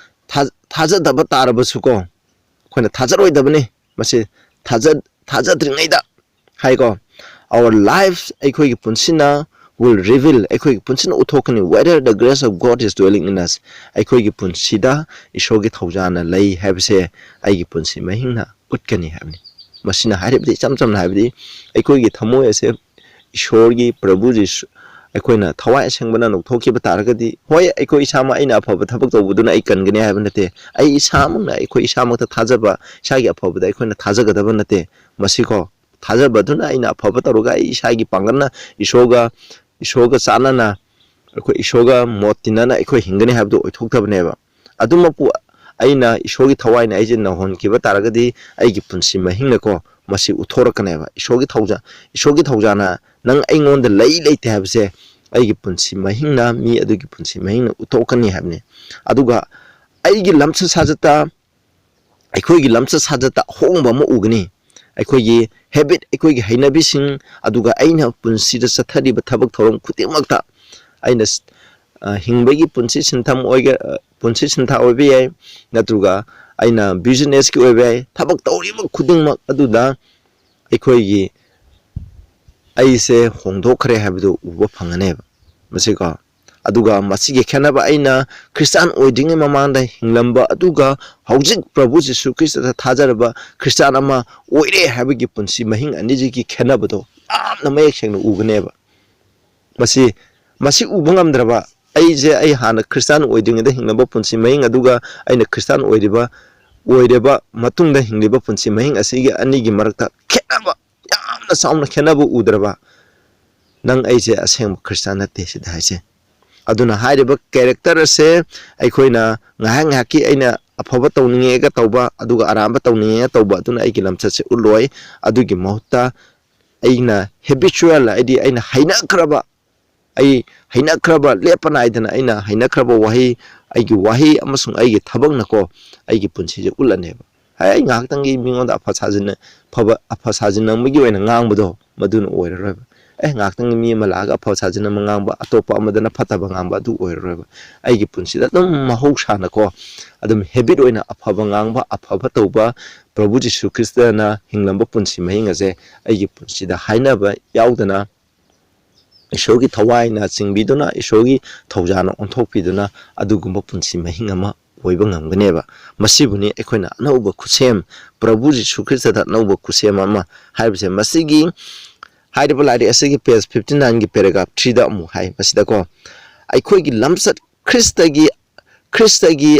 ꯊꯥ-, ꯊꯥꯖꯗꯕ ꯇꯥꯔꯕꯁꯨꯀꯣ, ꯑꯩꯈꯣꯏꯅ ꯊꯥꯖꯔꯣꯏꯗꯕꯅꯤ꯫ ꯃꯁꯤ ꯊꯥꯖ-, ꯊꯥꯖꯗ꯭ꯔꯤꯉꯩꯗ ꯍꯥꯏꯀꯣ, "Our life, ꯑꯩꯈꯣꯏꯒꯤ ꯄꯨꯟꯁꯤꯅ, will reveal, ꯑꯩꯈꯣꯏꯒꯤ ꯄꯨꯟꯁꯤꯅ ꯎꯠꯊꯣꯛꯀꯅꯤ, whether the grace of God is dwelling in us." ꯑꯩꯈꯣꯏꯒꯤ ꯄꯨꯟꯁꯤꯗ ꯏꯁꯣꯔꯒꯤ ꯊꯧꯖꯥꯜꯅ ꯂꯩ ꯍꯥꯏꯕꯁꯦ ꯑꯩꯒꯤ ꯄꯨꯟꯁꯤ ꯃꯍꯤꯡꯅ ꯎꯠꯀꯅꯤ ꯍꯥꯏꯕꯅꯤ꯫ ꯃꯁꯤꯅ ꯍꯥꯏꯔꯤꯕꯗꯤ, ꯏꯆꯝ ꯆꯝꯅ ꯍꯥꯏꯕꯗꯤ, ꯑꯩꯈꯣꯏꯒꯤ ꯊꯃꯣꯏ ꯑꯁꯦ ꯏꯁꯣꯔꯒꯤ, ꯄ꯭ꯔꯚꯨ ꯖꯤꯁꯨ, ꯑꯩꯈꯣꯏꯅ ꯊꯋꯥꯏ ꯑꯁꯦꯡꯕꯅ ꯂꯧꯊꯣꯛꯈꯤꯕ ꯇꯥꯔꯒꯗꯤ, ꯍꯣꯏ, ꯑꯩꯈꯣꯏ ꯏꯁꯥꯃꯛ, ꯑꯩꯅ ꯑꯐꯕ ꯊꯕꯛ ꯇꯧꯕꯗꯨꯅ ꯑꯩ ꯀꯟꯒꯅꯤ ꯍꯥꯏꯕ ꯅꯠꯇꯦ꯫ ꯑꯩ ꯏꯁꯥꯃꯛꯅ, ꯑꯩꯈꯣꯏ ꯏꯁꯥꯃꯛꯇ ꯊꯥꯖꯕ, ꯏꯁꯥꯒꯤ ꯑꯐꯕꯗ ꯑꯩꯈꯣꯏꯅ ꯊꯥꯖꯒꯗꯕ ꯅꯠꯇꯦ꯫ ꯃꯁꯤꯀꯣ, ꯊꯥꯖꯕꯗꯨꯅ ꯑꯩꯅ ꯑꯐꯕ ꯇꯧꯔꯒ ꯑꯩ ꯏꯁꯥꯒꯤ ꯄꯥꯡꯒꯜꯅ ꯏꯁꯣꯔꯒ, ꯏꯁꯣꯔꯒ ꯆꯥꯟꯅꯅ, ꯑꯩꯈꯣꯏ ꯏꯁꯣꯔꯒ ꯃꯣꯠ ꯇꯤꯟꯅꯅ ꯑꯩꯈꯣꯏ ꯍꯤꯡꯒꯅꯤ ꯍꯥꯏꯕꯗꯨ ꯑꯣꯏꯊꯣꯛꯇꯕꯅꯦꯕ꯫ ꯑꯗꯨꯃꯛꯄꯨ ꯑꯩꯅ ꯏꯁꯣꯔꯒꯤ ꯊꯋꯥꯏꯅ ꯑꯩꯁꯦ ꯅꯧꯍꯟꯈꯤꯕ ꯇꯥꯔꯒꯗꯤ, ꯑꯩꯒꯤ ꯄꯨꯟꯁꯤ ꯃꯍꯤꯡꯅꯀꯣ, ꯃꯁꯤ ꯎꯠꯊꯣꯔꯛꯀꯅꯦꯕ꯫ ꯏꯁꯣꯔꯒꯤ ꯊꯧꯖꯥ-, ꯏꯁꯣꯔꯒꯤ ꯊꯧꯖꯥꯜꯅ ꯅꯪ ꯑꯩꯉꯣꯟꯗ ꯂꯩ ꯂꯩꯇꯦ ꯍꯥꯏꯕꯁꯦ ꯑꯩꯒꯤ ꯄꯨꯟꯁꯤ ꯃꯍꯤꯡꯅ, ꯃꯤ ꯑꯗꯨꯒꯤ ꯄꯨꯟꯁꯤ ꯃꯍꯤꯡꯅ ꯎꯠꯊꯣꯛꯀꯅꯤ ꯍꯥꯏꯕꯅꯤ꯫ ꯑꯗꯨꯒ ꯑꯩꯒꯤ ꯂꯝꯆꯠ ꯁꯥꯖꯠꯇ, ꯑꯩꯈꯣꯏꯒꯤ ꯂꯝꯆꯠ ꯁꯥꯖꯠꯇ ꯑꯍꯣꯡꯕ ꯑꯃ ꯎꯒꯅꯤ꯫ ꯑꯩꯈꯣꯏꯒꯤ habit, ꯑꯩꯈꯣꯏꯒꯤ ꯍꯩꯅꯕꯤꯁꯤꯡ, ꯑꯗꯨꯒ ꯑꯩꯅ ꯄꯨꯟꯁꯤꯗ ꯆꯠꯊꯔꯤꯕ ꯊꯕꯛ ꯊꯧꯔꯝ ꯈꯨꯗꯤꯡꯃꯛꯇ ꯑꯩꯅ ꯁ-, ꯑ, ꯍꯤꯡꯕꯒꯤ ꯄꯨꯟꯁꯤ ꯁꯤꯟꯊꯝ ꯑꯣꯏꯒ-, ꯑ, ꯄꯨꯟꯁꯤ ꯁꯤꯟꯊꯥ ꯑꯣꯏꯕ ꯌꯥꯏ, ꯅꯠꯇ꯭ꯔꯒ ꯑꯩꯅ businessꯀꯤ ꯑꯣꯏꯕ ꯌꯥꯏ, ꯊꯕꯛ ꯇꯧꯔꯤꯕ ꯈꯨꯗꯤꯡꯃꯛ ꯑꯗꯨꯗ ꯑꯩꯈꯣꯏꯒꯤ, ꯑꯩꯁꯦ ꯍꯣꯡꯗꯣꯛꯈ꯭ꯔꯦ ꯍꯥꯏꯕꯗꯨ ꯎꯕ ꯐꯪꯒꯅꯦꯕ꯫ ꯃꯁꯤꯀꯣ, ꯑꯗꯨꯒ ꯃꯁꯤꯒꯤ ꯈꯦꯠꯅꯕ, ꯑꯩꯅ ꯈ꯭ꯔꯤꯁꯇꯥꯟ ꯑꯣꯏꯗ꯭ꯔꯤꯉꯩ ꯃꯃꯥꯡꯗ ꯍꯤꯡꯂꯝꯕ ꯑꯗꯨꯒ ꯍꯧꯖꯤꯛ ꯄ꯭ꯔꯚꯨ ꯖꯤꯁꯨ ꯈ꯭ꯔꯤꯁꯇꯗ ꯊꯥꯖꯔꯕ ꯈ꯭ꯔꯤꯁꯇꯥꯟ ꯑꯃ ꯑꯣꯏꯔꯦ ꯍꯥꯏꯕꯒꯤ ꯄꯨꯟꯁꯤ ꯃꯍꯤꯡ ꯑꯅꯤꯁꯤꯒꯤ ꯈꯦꯠꯅꯕꯗꯣ ꯌꯥꯝꯅ ꯃꯌꯦꯛ ꯁꯦꯡꯅ ꯎꯒꯅꯦꯕ꯫ ꯃꯁꯤ, ꯃꯁꯤ ꯎꯕ ꯉꯝꯗ꯭ꯔꯕ ꯑꯩꯁꯦ, ꯑꯩ ꯍꯥꯟꯅ ꯈ꯭ꯔꯤꯁꯇꯥꯟ ꯑꯣꯏꯗ꯭ꯔꯤꯉꯩꯗ ꯍꯤꯡꯂꯝꯕ ꯄꯨꯟꯁꯤ ꯃꯍꯤꯡ ꯑꯗꯨꯒ ꯑꯩꯅ ꯈ꯭ꯔꯤꯁꯇꯥꯟ ꯑꯣꯏꯔꯤꯕ, ꯑꯣꯏꯔꯕ ꯃꯇꯨꯡꯗ ꯍꯤꯡꯂꯤꯕ ꯄꯨꯟꯁꯤ ꯃꯍꯤꯡ ꯑꯁꯤꯒꯤ ꯑꯅꯤꯒꯤ ꯃꯔꯛꯇ ꯈꯦꯠꯅꯕ, ꯌꯥꯝꯅ ꯆꯥꯎꯅ ꯈꯦꯠꯅꯕ ꯎꯗ꯭ꯔꯕ? ꯅꯪ ꯑꯩꯁꯦ ꯑꯁꯦꯡꯕ ꯈ꯭ꯔꯤꯁꯇꯥꯟ ꯅꯠꯇꯦ ꯁꯤꯗ ꯍꯥꯏꯁꯦ꯫ ꯑꯗꯨꯅ ꯍꯥꯏꯔꯤꯕ character ꯑꯁꯦ ꯑꯩꯈꯣꯏꯅ ꯉꯥꯏꯍꯥꯛ ꯉꯥꯏꯍꯥꯛꯀꯤ ꯑꯩꯅ ꯑꯐꯕ ꯇꯧꯅꯤꯡꯉꯦꯒ ꯇꯧꯕ, ꯑꯗꯨꯒ ꯑꯔꯥꯟꯕ ꯇꯧꯅꯤꯡꯉꯦꯒ ꯇꯧꯕ, ꯑꯗꯨꯅ ꯑꯩꯒꯤ ꯂꯝꯆꯠꯁꯦ ꯎꯠꯂꯣꯏ꯫ ꯑꯗꯨꯒꯤ ꯃꯍꯨꯠꯇ ꯑꯩꯅ habitual, ꯍꯥꯏꯗꯤ ꯑꯩꯅ ꯍꯩꯅꯈ꯭ꯔꯕ, ꯑꯩ ꯍꯩꯅꯈ꯭ꯔꯕ, ꯂꯦꯞꯄ ꯅꯥꯏꯗꯅ ꯑꯩꯅ ꯍꯩꯅꯈ꯭ꯔꯕ ꯋꯥꯍꯩ, ꯑꯩꯒꯤ ꯋꯥꯍꯩ ꯑꯃꯁꯨꯡ ꯑꯩꯒꯤ ꯊꯕꯛꯅꯀꯣ ꯑꯩꯒꯤ ꯄꯨꯟꯁꯤꯁꯦ ꯎꯠꯂꯅꯦꯕ꯫ ꯍꯥꯏ, ꯑꯩ ꯉꯥꯏꯍꯥꯛꯇꯪꯒꯤ ꯃꯤꯉꯣꯟꯗ ꯑꯐ ꯁꯥꯖꯤꯟꯅ-, ꯐꯕ, ꯑꯐ ꯁꯥꯖꯤꯟꯅꯕꯒꯤ ꯑꯣꯏꯅ ꯉꯥꯡꯕꯗꯣ, ꯃꯗꯨꯅ ꯑꯣꯏꯔꯔꯣꯏꯕ꯫ ꯑꯦ, ꯉꯥꯏꯍꯥꯛꯇꯪꯒꯤ ꯃꯤ ꯑꯃ ꯂꯥꯛꯑꯒ ꯑꯐ ꯁꯥꯖꯤꯟ ꯑꯃ ꯉꯥꯡꯕ, ꯑꯇꯣꯞꯄ ꯑꯃꯗꯅ ꯐꯠꯇꯕ ꯉꯥꯡꯕ, ꯑꯗꯨ ꯑꯣꯏꯔꯔꯣꯏꯕ꯫ ꯑꯩꯒꯤ ꯄꯨꯟꯁꯤꯗ ꯑꯗꯨꯝ ꯃꯍꯧꯁꯥꯅꯀꯣ, ꯑꯗꯨꯝ habit ꯑꯣꯏꯅ ꯑꯐꯕ ꯉꯥꯡꯕ, ꯑꯐꯕ ꯇꯧꯕ, ꯄ꯭ꯔꯚꯨ ꯖꯤꯁꯨ ꯈ꯭ꯔꯤꯁꯇꯅ ꯍꯤꯡꯂꯝꯕ ꯄꯨꯟꯁꯤ ꯃꯍꯤꯡ ꯑꯁꯦ ꯑꯩꯒꯤ ꯄꯨꯟꯁꯤꯗ ꯍꯥꯏꯅꯕ ꯌꯥꯎꯗꯅ, ꯏꯁꯣꯔꯒꯤ ꯊꯋꯥꯏꯅ ꯆꯤꯡꯕꯤꯗꯨꯅ, ꯏꯁꯣꯔꯒꯤ ꯊꯧꯖꯥꯜꯅ ꯑꯣꯟꯊꯣꯛꯄꯤꯗꯨꯅ, ꯑꯗꯨꯒꯨꯝꯕ ꯄꯨꯟꯁꯤ ꯃꯍꯤꯡ ꯑꯃ ꯑꯣꯏꯕ ꯉꯝꯒꯅꯦꯕ꯫ ꯃꯁꯤꯕꯨꯅꯤ ꯑꯩꯈꯣꯏꯅ ꯑꯅꯧꯕ ꯈꯨꯠꯁꯦꯝ, ꯄ꯭ꯔꯚꯨ ꯖꯤꯁꯨ ꯈ꯭ꯔꯤꯁꯇꯗ ꯑꯅꯧꯕ ꯈꯨꯠꯁꯦꯝ ꯑꯃ ꯍꯥꯏꯕꯁꯦ꯫ ꯃꯁꯤꯒꯤ ꯍꯥꯏꯔꯤꯕ ꯂꯥꯏꯔꯤꯛ ꯑꯁꯤꯒꯤ page fifty nineꯒꯤ paragraph threeꯗ ꯑꯃꯨꯛ ꯍꯥꯏ ꯃꯁꯤꯗꯀꯣ, ꯑꯩꯈꯣꯏꯒꯤ ꯂꯝꯆꯠ, ꯈ꯭ꯔꯤꯁꯇꯒꯤ, ꯈ꯭ꯔꯤꯁꯇꯒꯤ,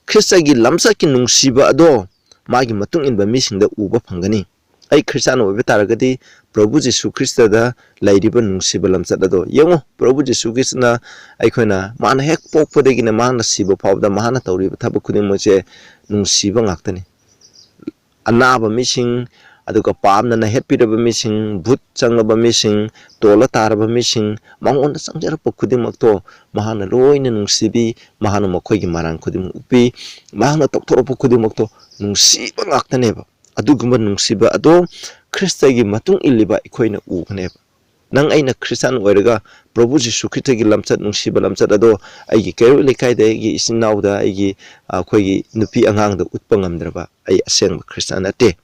ꯈ꯭ꯔꯤꯁꯇꯒꯤ ꯂꯝꯆꯠꯀꯤ ꯅꯨꯡꯁꯤꯕ ꯑꯗꯣ ꯃꯥꯒꯤ ꯃꯇꯨꯡ ꯏꯟꯕ ꯃꯤꯁꯤꯡꯗ ꯎꯕ ꯐꯪꯒꯅꯤ꯫ ꯑꯩ ꯈ꯭ꯔꯤꯁꯇꯥꯟ ꯑꯣꯏꯕ ꯇꯥꯔꯒꯗꯤ ꯄ꯭ꯔꯚꯨ ꯖꯤꯁꯨ ꯈ꯭ꯔꯤꯁꯇꯗ ꯂꯩꯔꯤꯕ ꯅꯨꯡꯁꯤꯕ ꯂꯝꯆꯠ ꯑꯗꯣ ꯌꯦꯡꯉꯨ꯫ ꯄ꯭ꯔꯚꯨ ꯖꯤꯁꯨ ꯈ꯭ꯔꯤꯁꯇꯅ ꯑꯩꯈꯣꯏꯅ, ꯃꯥꯅ ꯍꯦꯛ ꯄꯣꯛꯄꯗꯒꯤꯅ ꯃꯥꯅ ꯁꯤꯕ ꯐꯥꯎꯕꯗ ꯃꯥꯅ ꯇꯧꯔꯤꯕ ꯊꯕꯛ ꯈꯨꯗꯤꯡꯃꯛꯁꯦ ꯅꯨꯡꯁꯤꯕ ꯉꯥꯛꯇꯅꯤ꯫ ꯑꯅꯥꯕ ꯃꯤꯁꯤꯡ, ꯑꯗꯨꯒ ꯄꯥꯞꯅ ꯅꯩꯍꯠꯄꯤꯔꯕ ꯃꯤꯁꯤꯡ, ꯚꯨꯠ ꯆꯪꯂꯕ ꯃꯤꯁꯤꯡ, ꯇꯣꯜꯂ ꯇꯥꯔꯕ ꯃꯤꯁꯤꯡ, ꯃꯉꯣꯟꯗ ꯆꯪꯖꯔꯛꯄ ꯈꯨꯗꯤꯡꯃꯛꯇꯣ ꯃꯍꯥꯛꯅ ꯂꯣꯏꯅ ꯅꯨꯡꯁꯤꯕꯤ, ꯃꯍꯥꯛꯅ ꯃꯈꯣꯏꯒꯤ ꯃꯔꯥꯟ ꯈꯨꯗꯤꯡꯃꯛ ꯎꯞꯄꯤ, ꯃꯍꯥꯛꯅ ꯇꯧꯊꯣꯔꯛꯄ ꯈꯨꯗꯤꯡꯃꯛꯇꯣ ꯅꯨꯡꯁꯤꯕ ꯉꯥꯛꯇꯅꯦꯕ꯫ ꯑꯗꯨꯒꯨꯝꯕ ꯅꯨꯡꯁꯤꯕ ꯑꯗꯣ ꯈ꯭ꯔꯤꯁꯇꯒꯤ ꯃꯇꯨꯡ ꯏꯜꯂꯤꯕ ꯑꯩꯈꯣꯏꯅ ꯎꯒꯅꯦꯕ꯫ ꯅꯪ ꯑꯩꯅ ꯈ꯭ꯔꯤꯁꯇꯥꯟ ꯑꯣꯏꯔꯒ ꯄ꯭ꯔꯚꯨ ꯖꯤꯁꯨ ꯈ꯭ꯔꯤꯁꯇꯒꯤ ꯂꯝꯆꯠ, ꯅꯨꯡꯁꯤꯕ ꯂꯝꯆꯠ ꯑꯗꯣ ꯑꯩꯒꯤ ꯀꯩꯔꯣꯏ ꯂꯩꯀꯥꯏꯗ, ꯑꯩꯒꯤ ꯏꯆꯤꯟ ꯏꯅꯥꯎꯗ, ꯑꯩꯒꯤ, ꯑꯩꯈꯣꯏꯒꯤ ꯅꯨꯄꯤ ꯑꯉꯥꯡꯗ ꯎꯠꯄ ꯉꯝꯗ꯭ꯔꯕ, ꯑꯩ ꯑꯁꯦꯡꯕ ꯈ꯭ꯔꯤꯁꯇꯥꯟ ꯅꯠꯇꯦ꯫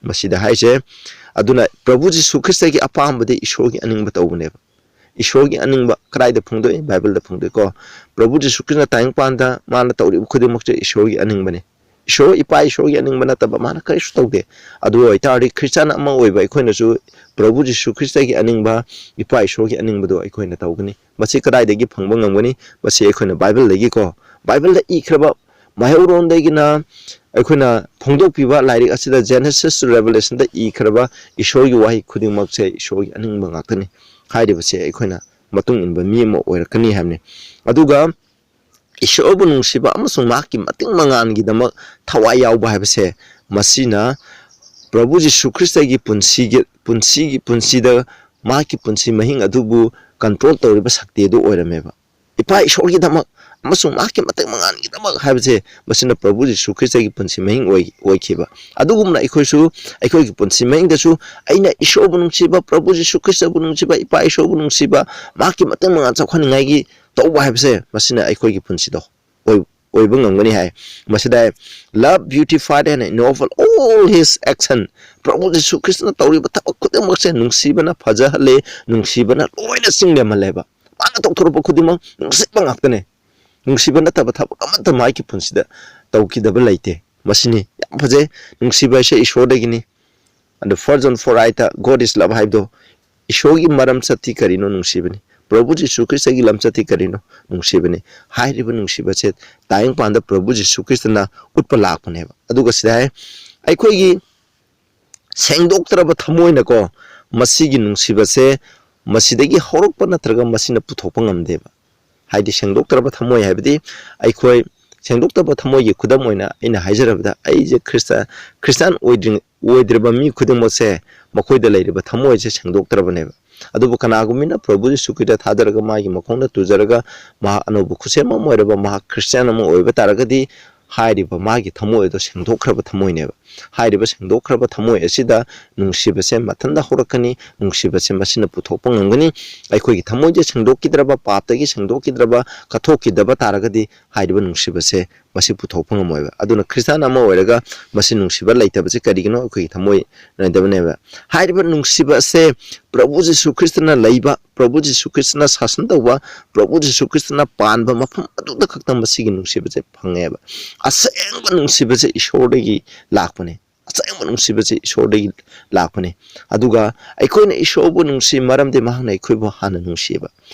ꯃꯁꯤꯗ ꯍꯥꯏꯁꯦ, ꯑꯗꯨꯅ ꯄ꯭ꯔꯚꯨ ꯖꯤꯁꯨ ꯈ꯭ꯔꯤꯁꯇꯒꯤ ꯑꯄꯥꯝꯕꯗꯤ ꯏꯁꯣꯔꯒꯤ ꯑꯅꯤꯡꯕ ꯇꯧꯕꯅꯦꯕ꯫ ꯏꯁꯣꯔꯒꯤ ꯑꯅꯤꯡꯕ ꯀꯗꯥꯏꯗ ꯐꯣꯡꯗꯣꯛꯏ? ꯕꯥꯏꯕꯜꯗ ꯐꯣꯡꯗꯣꯛꯏꯀꯣ꯫ ꯄ꯭ꯔꯚꯨ ꯖꯤꯁꯨ ꯈ꯭ꯔꯤꯁꯇꯅ ꯇꯥꯏꯕꯪꯄꯥꯟꯗ ꯃꯥꯅ ꯇꯧꯔꯤꯕ ꯈꯨꯗꯤꯡꯃꯛꯁꯦ ꯏꯁꯣꯔꯒꯤ ꯑꯅꯤꯡꯕꯅꯤ꯫ ꯏꯁꯣꯔ, ꯏꯄꯥ ꯏꯁꯣꯔꯒꯤ ꯑꯅꯤꯡꯕ ꯅꯠꯇꯕ ꯃꯥꯅ ꯀꯔꯤꯁꯨ ꯇꯧꯗꯦ꯫ ꯑꯗꯨ ꯑꯣꯏꯇꯥꯔꯗꯤ ꯈ꯭ꯔꯤꯁꯇꯤꯌꯥꯟ ꯑꯃ ꯑꯣꯏꯕ ꯑꯩꯈꯣꯏꯅꯁꯨ ꯄ꯭ꯔꯚꯨ ꯖꯤꯁꯨ ꯈ꯭ꯔꯤꯁꯇꯒꯤ ꯑꯅꯤꯡꯕ, ꯏꯄꯥ ꯏꯁꯣꯔꯒꯤ ꯑꯅꯤꯡꯕꯗꯣ ꯑꯩꯈꯣꯏꯅ ꯇꯧꯒꯅꯤ꯫ ꯃꯁꯤ ꯀꯗꯥꯏꯗꯒꯤ ꯐꯪꯕ ꯉꯝꯒꯅꯤ? ꯃꯁꯤ ꯑꯩꯈꯣꯏꯅ ꯕꯥꯏꯕꯜꯗꯒꯤꯀꯣ, ꯕꯥꯏꯕꯜꯗ ꯏꯈ꯭ꯔꯕ ꯃꯩꯍꯧꯔꯣꯟꯗꯒꯤꯅ ꯑꯩꯈꯣꯏꯅ ꯐꯣꯡꯗꯣꯛꯄꯤꯕ ꯂꯥꯏꯔꯤꯛ ꯑꯁꯤꯗ, Genesis to Revelation ꯗ ꯏꯈ꯭ꯔꯕ ꯏꯁꯣꯔꯒꯤ ꯋꯥꯍꯩ ꯈꯨꯗꯤꯡꯃꯛꯁꯦ ꯏꯁꯣꯔꯒꯤ ꯑꯅꯤꯡꯕ ꯉꯥꯛꯇꯅꯤ꯫ ꯍꯥꯏꯔꯤꯕꯁꯦ ꯑꯩꯈꯣꯏꯅ ꯃꯇꯨꯡ ꯏꯟꯕ ꯃꯤ ꯑꯃ ꯑꯣꯏꯔꯛꯀꯅꯤ ꯍꯥꯏꯕꯅꯤ꯫ ꯑꯗꯨꯒ ꯏꯁꯣꯔꯕꯨ ꯅꯨꯡꯁꯤꯕ ꯑꯃꯁꯨꯡ ꯃꯍꯥꯛꯀꯤ ꯃꯇꯤꯡ ꯃꯉꯥꯟꯒꯤꯗꯃꯛ ꯊꯋꯥꯏ ꯌꯥꯎꯕ ꯍꯥꯏꯕꯁꯦ, ꯃꯁꯤꯅ ꯄ꯭ꯔꯚꯨ ꯖꯤꯁꯨ ꯈ꯭ꯔꯤꯁꯇꯒꯤ ꯄꯨꯟꯁꯤꯒꯤ, ꯄꯨꯟꯁꯤꯒꯤ, ꯄꯨꯟꯁꯤꯗ ꯃꯍꯥꯛꯀꯤ ꯄꯨꯟꯁꯤ ꯃꯍꯤꯡ ꯑꯗꯨꯕꯨ control ꯇꯧꯔꯤꯕ ꯁꯛꯇꯤ ꯑꯗꯨ ꯑꯣꯏꯔꯝꯃꯦꯕ꯫ ꯏꯄꯥ ꯏꯁꯣꯔꯒꯤꯗꯃꯛ ꯑꯃꯁꯨꯡ ꯃꯍꯥꯛꯀꯤ ꯃꯇꯤꯡ ꯃꯉꯥꯟꯒꯤꯗꯃꯛ ꯍꯥꯏꯕꯁꯦ, ꯃꯁꯤꯅ ꯄ꯭ꯔꯚꯨ ꯖꯤꯁꯨ ꯈ꯭ꯔꯤꯁꯇꯒꯤ ꯄꯨꯟꯁꯤ ꯃꯍꯤꯡ ꯑꯣꯏ-, ꯑꯣꯏꯈꯤꯕ꯫ ꯑꯗꯨꯒꯨꯝꯅ ꯑꯩꯈꯣꯏꯁꯨ ꯑꯩꯈꯣꯏꯒꯤ ꯄꯨꯟꯁꯤ ꯃꯍꯤꯡꯗꯁꯨ ꯑꯩꯅ ꯏꯁꯣꯔꯕꯨ ꯅꯨꯡꯁꯤꯕ, ꯄ꯭ꯔꯚꯨ ꯖꯤꯁꯨ ꯈ꯭ꯔꯤꯁꯇꯕꯨ ꯅꯨꯡꯁꯤꯕ, ꯏꯄꯥ ꯏꯁꯣꯔꯕꯨ ꯅꯨꯡꯁꯤꯕ, ꯃꯍꯥꯛꯀꯤ ꯃꯇꯤꯡ ꯃꯉꯥꯟ ꯆꯥꯎꯈꯠꯅꯤꯡꯉꯥꯏꯒꯤ ꯇꯧꯕ ꯍꯥꯏꯕꯁꯦ, ꯃꯁꯤꯅ ꯑꯩꯈꯣꯏꯒꯤ ꯄꯨꯟꯁꯤꯗꯣ ꯑꯣꯏ-, ꯑꯣꯏꯕ ꯉꯝꯒꯅꯤ ꯍꯥꯏ꯫ ꯃꯁꯤꯗ, "Love beautified and ennoble all his action." ꯄ꯭ꯔꯚꯨ ꯖꯤꯁꯨ ꯈ꯭ꯔꯤꯁꯇꯅ ꯇꯧꯔꯤꯕ ꯊꯕꯛ ꯈꯨꯗꯤꯡꯃꯛꯁꯦ ꯅꯨꯡꯁꯤꯕꯅ ꯐꯖꯍꯜꯂꯦ, ꯅꯨꯡꯁꯤꯕꯅ ꯂꯣꯏꯅ ꯆꯤꯡꯂꯦꯝꯍꯜꯂꯦꯕ꯫ ꯃꯥꯅ ꯇꯧꯊꯣꯔꯛꯄ ꯈꯨꯗꯤꯡꯃꯛ ꯅꯨꯡꯁꯤꯕ ꯉꯥꯛꯇꯅꯦ꯫ ꯅꯨꯡꯁꯤꯕ ꯅꯠꯇꯕ ꯊꯕꯛ ꯑꯃꯠꯇ ꯃꯍꯥꯛꯀꯤ ꯄꯨꯟꯁꯤꯗ ꯇꯧꯈꯤꯗꯕ ꯂꯩꯇꯦ꯫ ꯃꯁꯤꯅꯤ ꯌꯥꯝ ꯐꯖꯩ꯫ ꯅꯨꯡꯁꯤꯕ ꯍꯥꯏꯁꯦ ꯏꯁꯣꯔꯗꯒꯤꯅꯤ꯫ ꯑꯗꯨ first John four eight ꯇ "God is love" ꯍꯥꯏꯕꯗꯣ, ꯏꯁꯣꯔꯒꯤ ꯃꯔꯝ ꯆꯠꯇꯤ ꯀꯔꯤꯅꯣ? ꯅꯨꯡꯁꯤꯕꯅꯤ꯫ ꯄ꯭ꯔꯚꯨ ꯖꯤꯁꯨ ꯈ꯭ꯔꯤꯁꯇꯒꯤ ꯂꯝꯆꯠꯇꯤ ꯀꯔꯤꯅꯣ? ꯅꯨꯡꯁꯤꯕꯅꯤ꯫ ꯍꯥꯏꯔꯤꯕ ꯅꯨꯡꯁꯤꯕꯁꯦ ꯇꯥꯏꯕꯪꯄꯥꯟꯗ ꯄ꯭ꯔꯚꯨ ꯖꯤꯁꯨ ꯈ꯭ꯔꯤꯁꯇꯅ ꯎꯠꯄ ꯂꯥꯛꯄꯅꯦꯕ꯫ ꯑꯗꯨꯒ ꯁꯤꯗ ꯍꯥꯏ, ꯑꯩꯈꯣꯏꯒꯤ ꯁꯦꯡꯗꯣꯛꯇ꯭ꯔꯕ ꯊꯃꯣꯏꯅꯀꯣ, ꯃꯁꯤꯒꯤ ꯅꯨꯡꯁꯤꯕꯁꯦ ꯃꯁꯤꯗꯒꯤ ꯍꯧꯔꯛꯄ ꯅꯠꯇ꯭ꯔꯒ ꯃꯁꯤꯅ ꯄꯨꯊꯣꯛꯄ ꯉꯝꯗꯦꯕ꯫ ꯍꯥꯏꯗꯤ, ꯁꯦꯡꯗꯣꯛꯇ꯭ꯔꯕ ꯊꯃꯣꯏ ꯍꯥꯏꯕꯗꯤ, ꯑꯩꯈꯣꯏ ꯁꯦꯡꯗꯣꯛꯇꯕ ꯊꯃꯣꯏꯒꯤ ꯈꯨꯗꯝ ꯑꯣꯏꯅ ꯑꯩꯅ ꯍꯥꯏꯖꯔꯕꯗ, ꯑꯩꯁꯦ ꯈ꯭ꯔꯤꯁꯇ-, ꯈ꯭ꯔꯤꯁꯇꯥꯟ ꯑꯣꯏꯗ꯭ꯔꯤ-, ꯑꯣꯏꯗ꯭ꯔꯤꯕ ꯃꯤ ꯈꯨꯗꯤꯡꯃꯛꯁꯦ, ꯃꯈꯣꯏꯗ ꯂꯩꯔꯤꯕ ꯊꯃꯣꯏꯁꯦ ꯁꯦꯡꯗꯣꯛꯇ꯭ꯔꯕꯅꯦꯕ꯫ ꯑꯗꯨꯕꯨ ꯀꯅꯥꯒꯨꯝꯕꯅ ꯄ꯭ꯔꯚꯨ ꯖꯤꯁꯨ ꯈ꯭ꯔꯤꯁꯇ ꯊꯥꯖꯔꯒ ꯃꯥꯒꯤ ꯃꯈꯣꯡꯗ ꯇꯨꯖꯔꯒ ꯃꯍꯥꯛ ꯑꯅꯧꯕ ꯈꯨꯠꯁꯦꯝ ꯑꯃ ꯑꯣꯏꯔꯕ, ꯃꯍꯥꯛ ꯈ꯭ꯔꯤꯁꯇꯤꯌꯥꯟ ꯑꯃ ꯑꯣꯏꯕ ꯇꯥꯔꯒꯗꯤ, ꯍꯥꯏꯔꯤꯕ ꯃꯥꯒꯤ ꯊꯃꯣꯏ ꯑꯗꯣ ꯁꯦꯡꯗꯣꯛꯈ꯭ꯔꯕ ꯊꯃꯣꯏꯅꯦꯕ꯫ ꯍꯥꯏꯔꯤꯕ ꯁꯦꯡꯗꯣꯛꯈ꯭ꯔꯕ ꯊꯃꯣꯏ ꯑꯁꯤꯗ ꯅꯨꯡꯁꯤꯕꯁꯦ ꯃꯊꯟꯇ ꯍꯧꯔꯛꯀꯅꯤ꯫ ꯅꯨꯡꯁꯤꯕꯁꯦ ꯃꯁꯤꯅ ꯄꯨꯊꯣꯛꯄ ꯉꯝꯒꯅꯤ꯫ ꯑꯩꯈꯣꯏꯒꯤ ꯊꯃꯣꯏꯁꯦ ꯁꯦꯡꯗꯣꯛꯈꯤꯗ꯭ꯔꯕ, ꯄꯥꯞꯇꯒꯤ ꯁꯦꯡꯗꯣꯛꯈꯤꯗ꯭ꯔꯕ, ꯀꯠꯊꯣꯛꯈꯤꯗꯕ ꯇꯥꯔꯒꯗꯤ ꯍꯥꯏꯔꯤꯕ ꯅꯨꯡꯁꯤꯕꯁꯦ ꯃꯁꯤ ꯄꯨꯊꯣꯛꯄ ꯉꯝꯃꯣꯏꯕ꯫ ꯑꯗꯨꯅ ꯈ꯭ꯔꯤꯁꯇꯥꯟ ꯑꯃ ꯑꯣꯏꯔꯒ ꯃꯁꯤ ꯅꯨꯡꯁꯤꯕ ꯂꯩꯇꯕꯁꯦ ꯀꯔꯤꯒꯤꯅꯣ? ꯑꯩꯈꯣꯏꯒꯤ ꯊꯃꯣꯏ ꯅꯣꯏꯗꯕꯅꯦꯕ꯫ ꯍꯥꯏꯔꯤꯕ ꯅꯨꯡꯁꯤꯕ ꯑꯁꯦ ꯄ꯭ꯔꯚꯨ ꯖꯤꯁꯨ ꯈ꯭ꯔꯤꯁꯇꯅ ꯂꯩꯕ, ꯄ꯭ꯔꯚꯨ ꯖꯤꯁꯨ ꯈ꯭ꯔꯤꯁꯇꯅ ꯁꯥꯁꯟ ꯇꯧꯕ, ꯄ꯭ꯔꯚꯨ ꯖꯤꯁꯨ ꯈ꯭ꯔꯤꯁꯇꯅ ꯄꯥꯟꯕ ꯃꯐꯝ ꯑꯗꯨꯗ ꯈꯛꯇꯪ ꯃꯁꯤꯒꯤ ꯅꯨꯡꯁꯤꯕꯁꯦ ꯐꯪꯉꯦꯕ꯫ ꯑꯁꯦꯡꯕ ꯅꯨꯡꯁꯤꯕꯁꯦ ꯏꯁꯣꯔꯗꯒꯤ ꯂꯥꯛꯄꯅꯦ꯫ ꯑꯁꯦꯡꯕ ꯅꯨꯡꯁꯤꯕꯁꯦ ꯏꯁꯣꯔꯗꯒꯤ ꯂꯥꯛꯄꯅꯦ꯫ ꯑꯗꯨꯒ ꯑꯩꯈꯣꯏꯅ ꯏꯁꯣꯔꯕꯨ ꯅꯨꯡꯁꯤ, ꯃꯔꯝꯗꯤ ꯃꯍꯥꯛꯅ ꯑꯩꯈꯣꯏꯕꯨ ꯍꯥꯟꯅ ꯅꯨꯡꯁꯤꯌꯦꯕ꯫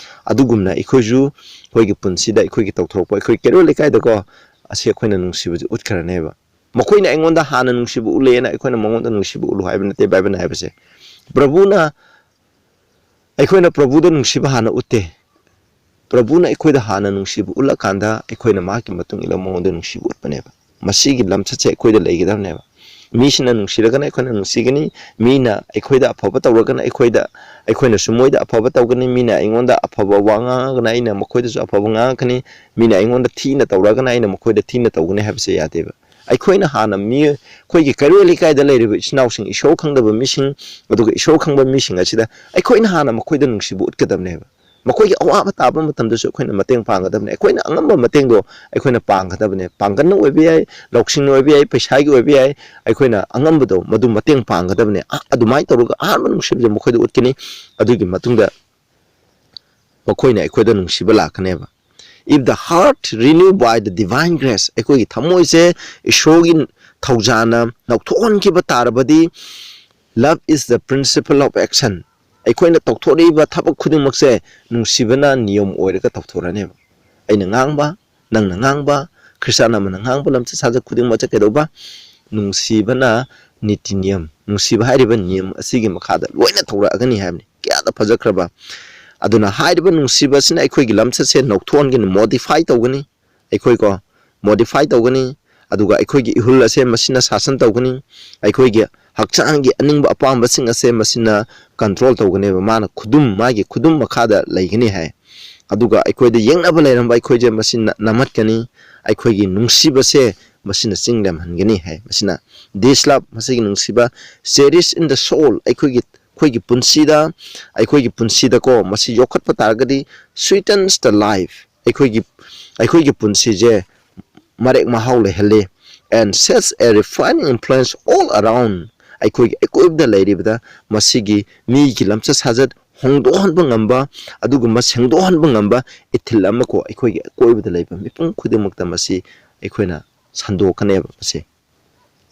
ꯑꯗꯨꯒꯨꯝꯅ ꯑꯩꯈꯣꯏꯁꯨ ꯑꯩꯈꯣꯏꯒꯤ ꯄꯨꯟꯁꯤꯗ ꯑꯩꯈꯣꯏꯒꯤ ꯇꯧꯊꯣꯔꯛꯄ, ꯑꯩꯈꯣꯏ ꯀꯩꯔꯣꯜ ꯂꯩꯀꯥꯏꯗꯀꯣ, ꯑꯁꯤ ꯑꯩꯈꯣꯏꯅ ꯅꯨꯡꯁꯤꯕꯁꯦ ꯎꯠꯈ꯭ꯔꯅꯦꯕ꯫ ꯃꯈꯣꯏꯅ ꯑꯩꯉꯣꯟꯗ ꯍꯥꯟꯅ ꯅꯨꯡꯁꯤꯕ ꯎꯠꯂꯦꯅ ꯑꯩꯈꯣꯏꯅ ꯃꯉꯣꯟꯗ ꯅꯨꯡꯁꯤꯕ ꯎꯠꯂꯨ ꯍꯥꯏꯕ ꯅꯠꯇꯦ ꯕꯥꯏꯕꯜꯅ ꯍꯥꯏꯕꯁꯦ꯫ ꯄ꯭ꯔꯚꯨꯅ ꯑꯩꯈꯣꯏꯅ ꯄ꯭ꯔꯚꯨꯗ ꯅꯨꯡꯁꯤꯕ ꯍꯥꯟꯅ ꯎꯠꯇꯦ꯫ ꯄ꯭ꯔꯚꯨꯅ ꯑꯩꯈꯣꯏꯗ ꯍꯥꯟꯅ ꯅꯨꯡꯁꯤꯕ ꯎꯠꯂꯀꯥꯟꯗ ꯑꯩꯈꯣꯏꯅ ꯃꯍꯥꯛꯀꯤ ꯃꯇꯨꯡ ꯏꯟꯅ ꯃꯉꯣꯟꯗ ꯅꯨꯡꯁꯤꯕ ꯎꯠꯄꯅꯦꯕ꯫ ꯃꯁꯤꯒꯤ ꯂꯝꯆꯠꯁꯦ ꯑꯩꯈꯣꯏꯗ ꯂꯩꯒꯗꯕꯅꯦꯕ꯫ ꯃꯤꯁꯤꯅ ꯅꯨꯡꯁꯤꯔꯒꯅ ꯑꯩꯈꯣꯏꯅ ꯅꯨꯡꯁꯤꯒꯅꯤ, ꯃꯤꯅ ꯑꯩꯈꯣꯏꯗ ꯑꯐꯕ ꯇꯧꯔꯒꯅ ꯑꯩꯈꯣꯏꯗ, ꯑꯩꯈꯣꯏꯅꯁꯨ ꯃꯣꯏꯗ ꯑꯐꯕ ꯇꯧꯒꯅꯤ, ꯃꯤꯅ ꯑꯩꯉꯣꯟꯗ ꯑꯐꯕ ꯋꯥ ꯉꯥꯡꯉꯒꯅ ꯑꯩꯅ ꯃꯈꯣꯏꯗꯁꯨ ꯑꯐꯕ ꯉꯥꯡꯉꯛꯀꯅꯤ, ꯃꯤꯅ ꯑꯩꯉꯣꯟꯗ ꯊꯤꯅ ꯇꯧꯔꯒꯅ ꯑꯩꯅ ꯃꯈꯣꯏꯗ ꯊꯤꯅ ꯇꯧꯒꯅꯤ ꯍꯥꯏꯕꯁꯦ ꯌꯥꯗꯦꯕ꯫ ꯑꯩꯈꯣꯏꯅ ꯍꯥꯟꯅ ꯃꯤ, ꯑꯩꯈꯣꯏꯒꯤ ꯀꯩꯔꯣꯜ ꯂꯩꯀꯥꯏꯗ ꯂꯩꯔꯤꯕ ꯏꯆꯤꯟ ꯏꯅꯥꯎꯁꯤꯡ, ꯏꯁꯣꯔ ꯈꯪꯗꯕ ꯃꯤꯁꯤꯡ, ꯑꯗꯨꯒ ꯏꯁꯣꯔ ꯈꯪꯕ ꯃꯤꯁꯤꯡ ꯑꯁꯤꯗ ꯑꯩꯈꯣꯏꯅ ꯍꯥꯟꯅ ꯃꯈꯣꯏꯗ ꯅꯨꯡꯁꯤꯕ ꯎꯠꯀꯗꯕꯅꯦꯕ꯫ ꯃꯈꯣꯏꯒꯤ ꯑꯋꯥꯕ ꯇꯥꯕ ꯃꯇꯝꯗꯁꯨ ꯑꯩꯈꯣꯏꯅ ꯃꯇꯦꯡ ꯄꯥꯡꯒꯗꯕꯅꯦ꯫ ꯑꯩꯈꯣꯏꯅ ꯑꯉꯝꯕ ꯃꯇꯦꯡꯗꯣ ꯑꯩꯈꯣꯏꯅ ꯄꯥꯡꯒꯗꯕꯅꯦ꯫ ꯄꯥꯡꯒꯜꯅ ꯑꯣꯏꯕ ꯌꯥꯏ, ꯂꯧꯁꯤꯡꯅ ꯑꯣꯏꯕ ꯌꯥꯏ, ꯄꯩꯁꯥꯒꯤ ꯑꯣꯏꯕ ꯌꯥꯏ, ꯑꯩꯈꯣꯏꯅ ꯑꯉꯝꯕꯗꯣ ꯃꯗꯨ ꯃꯇꯦꯡ ꯄꯥꯡꯒꯗꯕꯅꯦ꯫ ꯑ-, ꯑꯗꯨꯃꯥꯏꯅ ꯇꯧꯔꯒ ꯑꯍꯥꯟꯕ ꯅꯨꯡꯁꯤꯕꯁꯦ ꯃꯈꯣꯏꯗ ꯎꯠꯀꯅꯤ꯫ ꯑꯗꯨꯒꯤ ꯃꯇꯨꯡꯗ ꯃꯈꯣꯏꯅ ꯑꯩꯈꯣꯏꯗ ꯅꯨꯡꯁꯤꯕ ꯂꯥꯛꯀꯅꯦꯕ꯫ If the heart renewed by the divine grace, ꯑꯩꯈꯣꯏꯒꯤ ꯊꯃꯣꯏꯁꯦ ꯏꯁꯣꯔꯒꯤ ꯊꯧꯖꯥꯅ ꯂꯧꯊꯣꯛꯍꯟꯈꯤꯕ ꯇꯥꯔꯕꯗꯤ, love is the principle of action, ꯑꯩꯈꯣꯏꯅ ꯇꯧꯊꯣꯔꯛꯏꯕ ꯊꯕꯛ ꯈꯨꯗꯤꯡꯃꯛꯁꯦ ꯅꯨꯡꯁꯤꯕꯅ ꯅꯤꯌꯝ ꯑꯣꯏꯔꯒ ꯇꯧꯊꯣꯔꯛꯑꯅꯦꯕ꯫ ꯑꯩꯅ ꯉꯥꯡꯕ, ꯅꯪꯅ ꯉꯥꯡꯕ, ꯈ꯭ꯔꯤꯁꯇꯥꯟ ꯑꯃꯅ ꯉꯥꯡꯕ ꯂꯝꯆꯠ ꯁꯥꯖꯠ ꯈꯨꯗꯤꯡꯃꯛꯁꯦ ꯀꯩꯗꯧꯕ? ꯅꯨꯡꯁꯤꯕꯅ ꯅꯤꯇꯤ ꯅꯤꯌꯝ, ꯅꯨꯡꯁꯤꯕ ꯍꯥꯏꯔꯤꯕ ꯅꯤꯌꯝ ꯑꯁꯤꯒꯤ ꯃꯈꯥꯗ ꯂꯣꯏꯅ ꯊꯧꯔꯛꯑꯒꯅꯤ ꯍꯥꯏꯕꯅꯤ꯫ ꯀꯌꯥꯗ ꯐꯖꯈ꯭ꯔꯕ! ꯑꯗꯨꯅ ꯍꯥꯏꯔꯤꯕ ꯅꯨꯡꯁꯤꯕ ꯑꯁꯤꯅ ꯑꯩꯈꯣꯏꯒꯤ ꯂꯝꯆꯠꯁꯦ ꯅꯧꯊꯣꯛꯍꯟꯒꯅꯤ, modify ꯇꯧꯒꯅꯤ꯫ ꯑꯩꯈꯣꯏꯀꯣ, modify ꯇꯧꯒꯅꯤ꯫ ꯑꯗꯨꯒ ꯑꯩꯈꯣꯏꯒꯤ ꯏꯍꯨꯜ ꯑꯁꯦ ꯃꯁꯤꯅ ꯁꯥꯁꯟ ꯇꯧꯒꯅꯤ꯫ ꯑꯩꯈꯣꯏꯒꯤ ꯍꯛꯆꯥꯡꯒꯤ ꯑꯅꯤꯡꯕ ꯑꯄꯥꯝꯕꯁꯤꯡ ꯑꯁꯦ ꯃꯁꯤꯅ control ꯇꯧꯒꯅꯦꯕ꯫ ꯃꯥꯅ ꯈꯨꯗꯨꯝ, ꯃꯥꯒꯤ ꯈꯨꯗꯨꯝ ꯃꯈꯥꯗ ꯂꯩꯒꯅꯤ ꯍꯥꯏ꯫ ꯑꯗꯨꯒ ꯑꯩꯈꯣꯏꯗ ꯌꯦꯛꯅꯕ ꯂꯩꯔꯝꯕ ꯑꯩꯈꯣꯏꯁꯦ ꯃꯁꯤꯅ ꯅꯝꯍꯠꯀꯅꯤ꯫ ꯑꯩꯈꯣꯏꯒꯤ ꯅꯨꯡꯁꯤꯕꯁꯦ ꯃꯁꯤꯅ ꯆꯤꯡ ꯂꯦꯝꯍꯟꯒꯅꯤ ꯍꯥꯏ꯫ ꯃꯁꯤꯅ this love, ꯃꯁꯤꯒꯤ ꯅꯨꯡꯁꯤꯕ, cherish in the soul, ꯑꯩꯈꯣꯏꯒꯤ ꯑꯩꯈꯣꯏꯒꯤ ꯄꯨꯟꯁꯤꯗ ꯑꯩꯈꯣꯏꯒꯤ ꯄꯨꯟꯁꯤꯗꯀꯣ ꯃꯁꯤ ꯌꯣꯛꯈꯠꯄ ꯇꯥꯔꯒꯗꯤ sweetens the life, ꯑꯩꯈꯣꯏꯒꯤ ꯑꯩꯈꯣꯏꯒꯤ ꯄꯨꯟꯁꯤꯁꯦ ꯃꯔꯦꯛ ꯃꯍꯥꯎ ꯂꯩꯍꯜꯂꯤ꯫ And sets a refining influence all around, ꯑꯩꯈꯣꯏꯒꯤ ꯑꯀꯣꯏꯕꯗ ꯂꯩꯔꯤꯕꯗ ꯃꯁꯤꯒꯤ ꯃꯤꯒꯤ ꯂꯝꯆꯠ ꯁꯥꯖꯠ ꯍꯣꯡꯗꯣꯛꯍꯟꯕ ꯉꯝꯕ, ꯑꯗꯨꯒꯨꯝꯕ ꯁꯦꯡꯗꯣꯛꯍꯟꯕ ꯉꯝꯕ ꯏꯊꯤꯜ ꯑꯃꯀꯣ ꯑꯩꯈꯣꯏꯒꯤ ꯑꯀꯣꯏꯕꯗ ꯂꯩꯕ ꯃꯤꯄꯨꯝ ꯈꯨꯗꯤꯡꯃꯛꯇ ꯃꯁꯤ ꯑꯩꯈꯣꯏꯅ ꯁꯟꯗꯣꯛꯀꯅꯦꯕ ꯃꯁꯤ꯫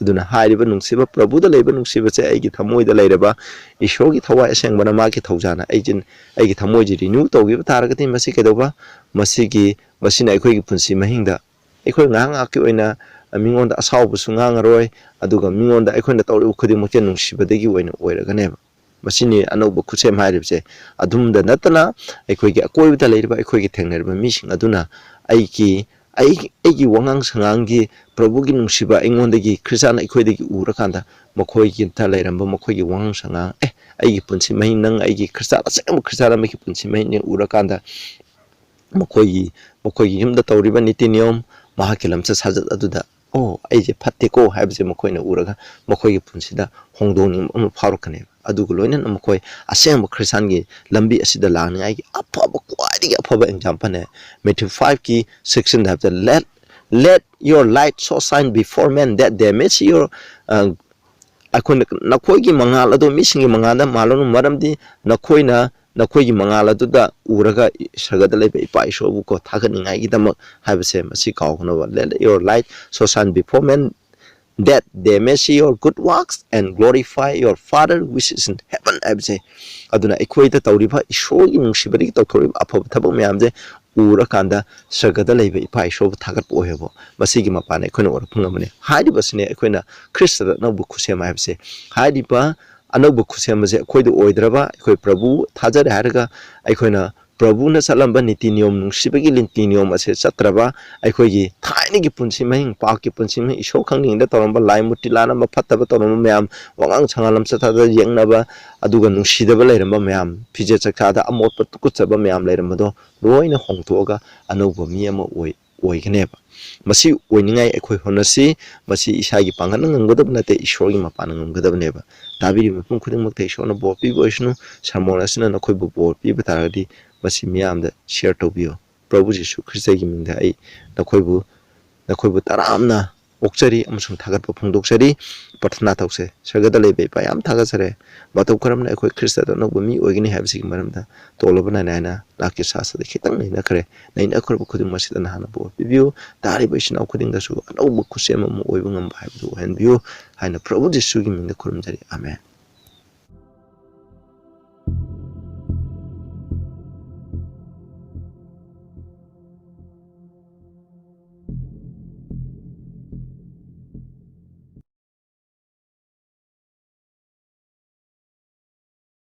ꯑꯗꯨꯅ ꯍꯥꯏꯔꯤꯕ ꯅꯨꯡꯁꯤꯕ ꯄ꯭ꯔꯚꯨꯗ ꯂꯩꯕ ꯅꯨꯡꯁꯤꯕꯁꯦ ꯑꯩꯒꯤ ꯊꯃꯣꯏꯗ ꯂꯩꯔꯕ ꯏꯁꯣꯔꯒꯤ ꯊꯋꯥꯏ ꯑꯁꯦꯡꯕꯅ ꯃꯥꯒꯤ ꯊꯧꯖꯥꯅ ꯑꯩꯁꯤ ꯑꯩꯒꯤ ꯊꯃꯣꯏꯁꯤ renew ꯇꯧꯈꯤꯕ ꯇꯥꯔꯒꯗꯤ ꯃꯁꯤ ꯀꯩꯗꯧꯕ? ꯃꯁꯤꯒꯤ ꯃꯁꯤꯅ ꯑꯩꯈꯣꯏꯒꯤ ꯄꯨꯟꯁꯤ ꯃꯍꯤꯡꯗ ꯑꯩꯈꯣꯏ ꯉꯥꯏꯍꯥꯛ ꯉꯥꯏꯍꯥꯛꯀꯤ ꯑꯣꯏꯅ ꯃꯤꯉꯣꯟꯗ ꯑꯁꯥꯎꯕꯁꯨ ꯉꯥꯡꯉꯔꯣꯏ, ꯑꯗꯨꯒ ꯃꯤꯉꯣꯟꯗ ꯑꯩꯈꯣꯏꯅ ꯇꯧꯔꯤꯕ ꯈꯨꯗꯤꯡꯃꯛꯁꯦ ꯅꯨꯡꯁꯤꯕꯗꯒꯤ ꯑꯣꯏꯅ ꯑꯣꯏꯔꯒꯅꯦꯕ꯫ ꯃꯁꯤꯅꯤ ꯑꯅꯧꯕ ꯈꯨꯠꯁꯦꯝ ꯍꯥꯏꯔꯤꯕꯁꯦ꯫ ꯑꯗꯨꯝꯗ ꯅꯠꯇꯅ ꯑꯩꯈꯣꯏꯒꯤ ꯑꯀꯣꯏꯕꯗ ꯂꯩꯔꯤꯕ ꯑꯩꯈꯣꯏꯒꯤ ꯊꯦꯡꯅꯔꯤꯕ ꯃꯤꯁꯤꯡ ꯑꯗꯨꯅ ꯑꯩꯒꯤ ꯑꯩ ꯑꯩꯒꯤ ꯋꯥꯉꯥꯡ ꯁꯉꯥꯡꯒꯤ ꯄ꯭ꯔꯚꯨꯒꯤ ꯅꯨꯡꯁꯤꯕ ꯑꯩꯉꯣꯟꯗꯒꯤ ꯈ꯭ꯔꯤꯁꯇꯥꯟ ꯑꯩꯈꯣꯏꯗꯒꯤ ꯎꯔꯀꯥꯟꯗ ꯃꯈꯣꯏꯒꯤꯗ ꯂꯩꯔꯝꯕ ꯃꯈꯣꯏꯒꯤ ꯋꯥꯉꯥꯡ ꯁꯉꯥꯡ, ꯑꯦ, ꯑꯩꯒꯤ ꯄꯨꯟꯁꯤ ꯃꯍꯤꯡ, ꯅꯪ ꯑꯩꯒꯤ ꯈ꯭ꯔꯤꯁꯇꯥꯟ ꯑꯁꯦꯡꯕ ꯈ꯭ꯔꯤꯁꯇꯥꯟ ꯑꯃꯒꯤ ꯄꯨꯟꯁꯤ ꯃꯍꯤꯡꯅꯤ ꯎꯔꯀꯥꯟꯗ ꯃꯈꯣꯏꯒꯤ ꯃꯈꯣꯏꯒꯤ ꯌꯨꯝꯗ ꯇꯧꯔꯤꯕ ꯅꯤꯇꯤ ꯅꯤꯌꯣꯝ, ꯃꯍꯥꯛꯀꯤ ꯂꯝꯆꯠ ꯁꯥꯖꯠ ꯑꯗꯨꯗ, "ꯑꯣ, ꯑꯩꯁꯦ ꯐꯠꯇꯦꯀꯣ" ꯍꯥꯏꯕꯁꯦ ꯃꯈꯣꯏꯅ ꯎꯔꯒ ꯃꯈꯣꯏꯒꯤ ꯄꯨꯟꯁꯤꯗ ꯍꯣꯡꯗꯣꯛꯅꯤꯡꯕ ꯑꯃ ꯐꯥꯎꯔꯛꯀꯅꯦꯕ꯫ ꯑꯗꯨꯒ ꯂꯣꯏꯅꯅ ꯃꯈꯣꯏ ꯑꯁꯦꯡꯕ ꯈ꯭ꯔꯤꯁꯇꯥꯟꯒꯤ ꯂꯝꯕꯤ ꯑꯁꯤꯗ ꯂꯥꯛꯅꯤꯡꯉꯥꯏꯒꯤ ꯑꯐꯕ, ꯈ꯭ꯋꯥꯏꯗꯒꯤ ꯑꯐꯕ example ꯅꯦ꯫ Matthew five ꯀꯤ sixteen ꯗ ꯍꯥꯏꯕꯗ, "Let, let your light so shine before men that they may see your," ꯑ, ꯑꯩꯈꯣꯏꯅ, "ꯅꯈꯣꯏꯒꯤ ꯃꯉꯥꯜ ꯑꯗꯨ ꯃꯤꯁꯤꯡꯒꯤ ꯃꯉꯥꯜꯗ ꯃꯥꯜꯂꯅꯨ, ꯃꯔꯝꯗꯤ ꯅꯈꯣꯏꯅ ꯅꯈꯣꯏꯒꯤ ꯃꯉꯥꯜ ꯑꯗꯨꯗ ꯎꯔꯒ ꯁꯔꯒꯗ ꯂꯩꯕ ꯏꯄꯥ ꯏꯁꯣꯔꯕꯨ ꯀꯣ ꯊꯥꯒꯠꯅꯤꯡꯉꯥꯏꯒꯤꯗꯃꯛ" ꯍꯥꯏꯕꯁꯦ ꯃꯁꯤ ꯀꯥꯎꯒꯅꯨꯕ꯫ "Let your light so shine before men that they may see your good works and glorify your Father which is in heaven" ꯍꯥꯏꯕꯁꯦ꯫ ꯑꯗꯨꯅ ꯑꯩꯈꯣꯏꯗ ꯇꯧꯔꯤꯕ ꯏꯁꯣꯔꯒꯤ ꯅꯨꯡꯁꯤꯕꯗꯒꯤ ꯇꯧꯊꯣꯔꯛꯏꯕ ꯑꯐꯕ ꯊꯕꯛ ꯃꯌꯥꯝꯁꯦ ꯎꯔꯀꯥꯟꯗ ꯁꯔꯒꯗ ꯂꯩꯕ ꯏꯄꯥ ꯏꯁꯣꯔꯕꯨ ꯊꯥꯒꯠꯄ ꯑꯣꯏꯍꯕ꯫ ꯃꯁꯤꯒꯤ ꯃꯄꯥꯟ ꯑꯩꯈꯣꯏꯅ ꯎꯔꯛꯄ ꯉꯝꯕꯅꯤ꯫ ꯍꯥꯏꯔꯤꯕꯁꯤꯅꯦ ꯑꯩꯈꯣꯏꯅ ꯈ꯭ꯔꯤꯁꯇꯗ ꯑꯅꯧꯕ ꯈꯨꯠꯁꯦꯝ ꯍꯥꯏꯕꯁꯦ꯫ ꯍꯥꯏꯔꯤꯕ ꯑꯅꯧꯕ ꯈꯨꯠꯁꯦꯝ ꯑꯁꯦ ꯑꯩꯈꯣꯏꯗ ꯑꯣꯏꯗ꯭ꯔꯕ, ꯑꯩꯈꯣꯏ ꯄ꯭ꯔꯚꯨ ꯊꯥꯖꯔꯦ ꯍꯥꯏꯔꯒ ꯑꯩꯈꯣꯏꯅ ꯄ꯭ꯔꯚꯨꯅ ꯆꯠꯂꯝꯕ ꯅꯤꯇꯤ ꯅꯤꯌꯣꯝ, ꯅꯨꯡꯁꯤꯕꯒꯤ ꯅꯤꯇꯤ ꯅꯤꯌꯣꯝ ꯑꯁꯦ ꯆꯠꯇ꯭ꯔꯕ, ꯑꯩꯈꯣꯏꯒꯤ ꯊꯥꯏꯅꯒꯤ ꯄꯨꯟꯁꯤ ꯃꯍꯤꯡ, ꯄꯥꯞꯀꯤ ꯄꯨꯟꯁꯤ ꯃꯍꯤꯡ, ꯏꯁꯣꯔ ꯈꯪꯗ꯭ꯔꯤꯉꯩꯗ ꯇꯧꯔꯝꯕ ꯂꯥꯏ ꯃꯨꯔꯇꯤ ꯂꯥꯠꯂꯝꯕ, ꯐꯠꯇꯕ ꯇꯧꯔꯝꯕ ꯃꯌꯥꯝ, ꯋꯥꯉꯥꯡ ꯁꯉꯥꯡ ꯂꯝꯆꯠ ꯁꯥꯖꯠ ꯌꯦꯛꯅꯕ, ꯑꯗꯨꯒ ꯅꯨꯡꯁꯤꯗꯕ ꯂꯩꯔꯝꯕ ꯃꯌꯥꯝ, ꯐꯤꯖꯦꯠ ꯆꯛꯆꯥꯗ ꯑꯃꯣꯠꯄ ꯇꯨꯀꯠꯆꯕ ꯃꯌꯥꯝ ꯂꯩꯔꯝꯕꯗꯣ ꯂꯣꯏꯅ ꯍꯣꯡꯗꯣꯛꯑꯒ ꯑꯅꯧꯕ ꯃꯤ ꯑꯃ ꯑꯣꯏ꯫ ꯑꯣꯏꯒꯅꯦꯕ꯫ ꯃꯁꯤ ꯑꯣꯏꯅꯤꯡꯉꯥꯏ ꯑꯩꯈꯣꯏ ꯍꯣꯠꯅꯁꯤ꯫ ꯃꯁꯤ ꯏꯁꯥꯒꯤ ꯄꯥꯡꯒꯜꯅ ꯉꯝꯒꯗꯕ ꯅꯠꯇꯦ, ꯏꯁꯣꯔꯒꯤ ꯃꯄꯥꯟꯅ ꯉꯝꯒꯗꯕꯅꯦꯕ꯫ ꯇꯥꯕꯤꯔꯤꯕ ꯃꯤꯄꯨꯝ ꯈꯨꯗꯤꯡꯃꯛꯇ ꯏꯁꯣꯔꯅ ꯕꯣꯔ ꯄꯤꯕ ꯑꯣꯏꯁꯅꯨ꯫ ꯁꯔꯃꯣꯟ ꯑꯁꯤꯅ ꯅꯈꯣꯏꯕꯨ ꯕꯣꯔ ꯄꯤꯕ ꯇꯥꯔꯒꯗꯤ ꯃꯁꯤ ꯃꯤꯌꯥꯝꯗ ꯁꯤꯌꯔ ꯇꯧꯕꯤꯌꯨ꯫ ꯄ꯭ꯔꯚꯨ ꯖꯤꯁꯨ ꯈ꯭ꯔꯤꯁꯇꯒꯤ ꯃꯤꯡꯗ ꯑꯩ ꯅꯈꯣꯏꯕꯨ, ꯅꯈꯣꯏꯕꯨ ꯇꯔꯥꯝꯅ ꯑꯣꯛꯆꯔꯤ ꯑꯃꯁꯨꯡ ꯊꯥꯒꯠꯄ ꯐꯣꯡꯗꯣꯛꯆꯔꯤ꯫ ꯄ꯭ꯔꯊꯅꯥ ꯇꯧꯁꯦ꯫ ꯁꯔꯒꯗ ꯂꯩꯕ ꯏꯄꯥ, ꯌꯥꯝ ꯊꯥꯒꯠꯆꯔꯦ꯫ ꯃꯇꯧ ꯀꯔꯝꯅ ꯑꯩꯈꯣꯏ ꯈ꯭ꯔꯤꯁꯇꯗ ꯑꯅꯧꯕ ꯃꯤ ꯑꯣꯏꯒꯅꯤ ꯍꯥꯏꯕꯁꯤꯒꯤ ꯃꯔꯝꯗ ꯇꯣꯜꯂꯕ ꯅꯥꯏꯅ ꯍꯥꯏꯅ ꯂꯥꯛꯀꯤ ꯁꯥꯁꯇꯗ ꯈꯤꯇꯪ ꯅꯩꯅꯈ꯭ꯔꯦ꯫ ꯅꯩꯅꯈ꯭ꯔꯕ ꯈꯨꯗꯤꯡꯃꯛꯁꯤꯗ ꯅꯍꯥꯛꯅ ꯕꯣꯔ ꯄꯤꯕꯤꯌꯨ꯫ ꯇꯥꯔꯤꯕ ꯏꯆꯤꯟ ꯏꯅꯥꯎ ꯈꯨꯗꯤꯡꯗꯁꯨ ꯑꯅꯧꯕ ꯈꯨꯠꯁꯦꯝ ꯑꯃ ꯑꯣꯏꯕ ꯉꯝꯕ ꯍꯥꯏꯕꯗꯨ ꯑꯣꯏꯍꯟꯕꯤꯌꯨ ꯍꯥꯏꯅ ꯄ꯭ꯔꯚꯨ ꯖꯤꯁꯨꯒꯤ ꯃꯤꯡꯗ ꯈꯨꯔꯨꯝꯖꯔꯤ꯫ ꯑꯥꯃꯦꯟ꯫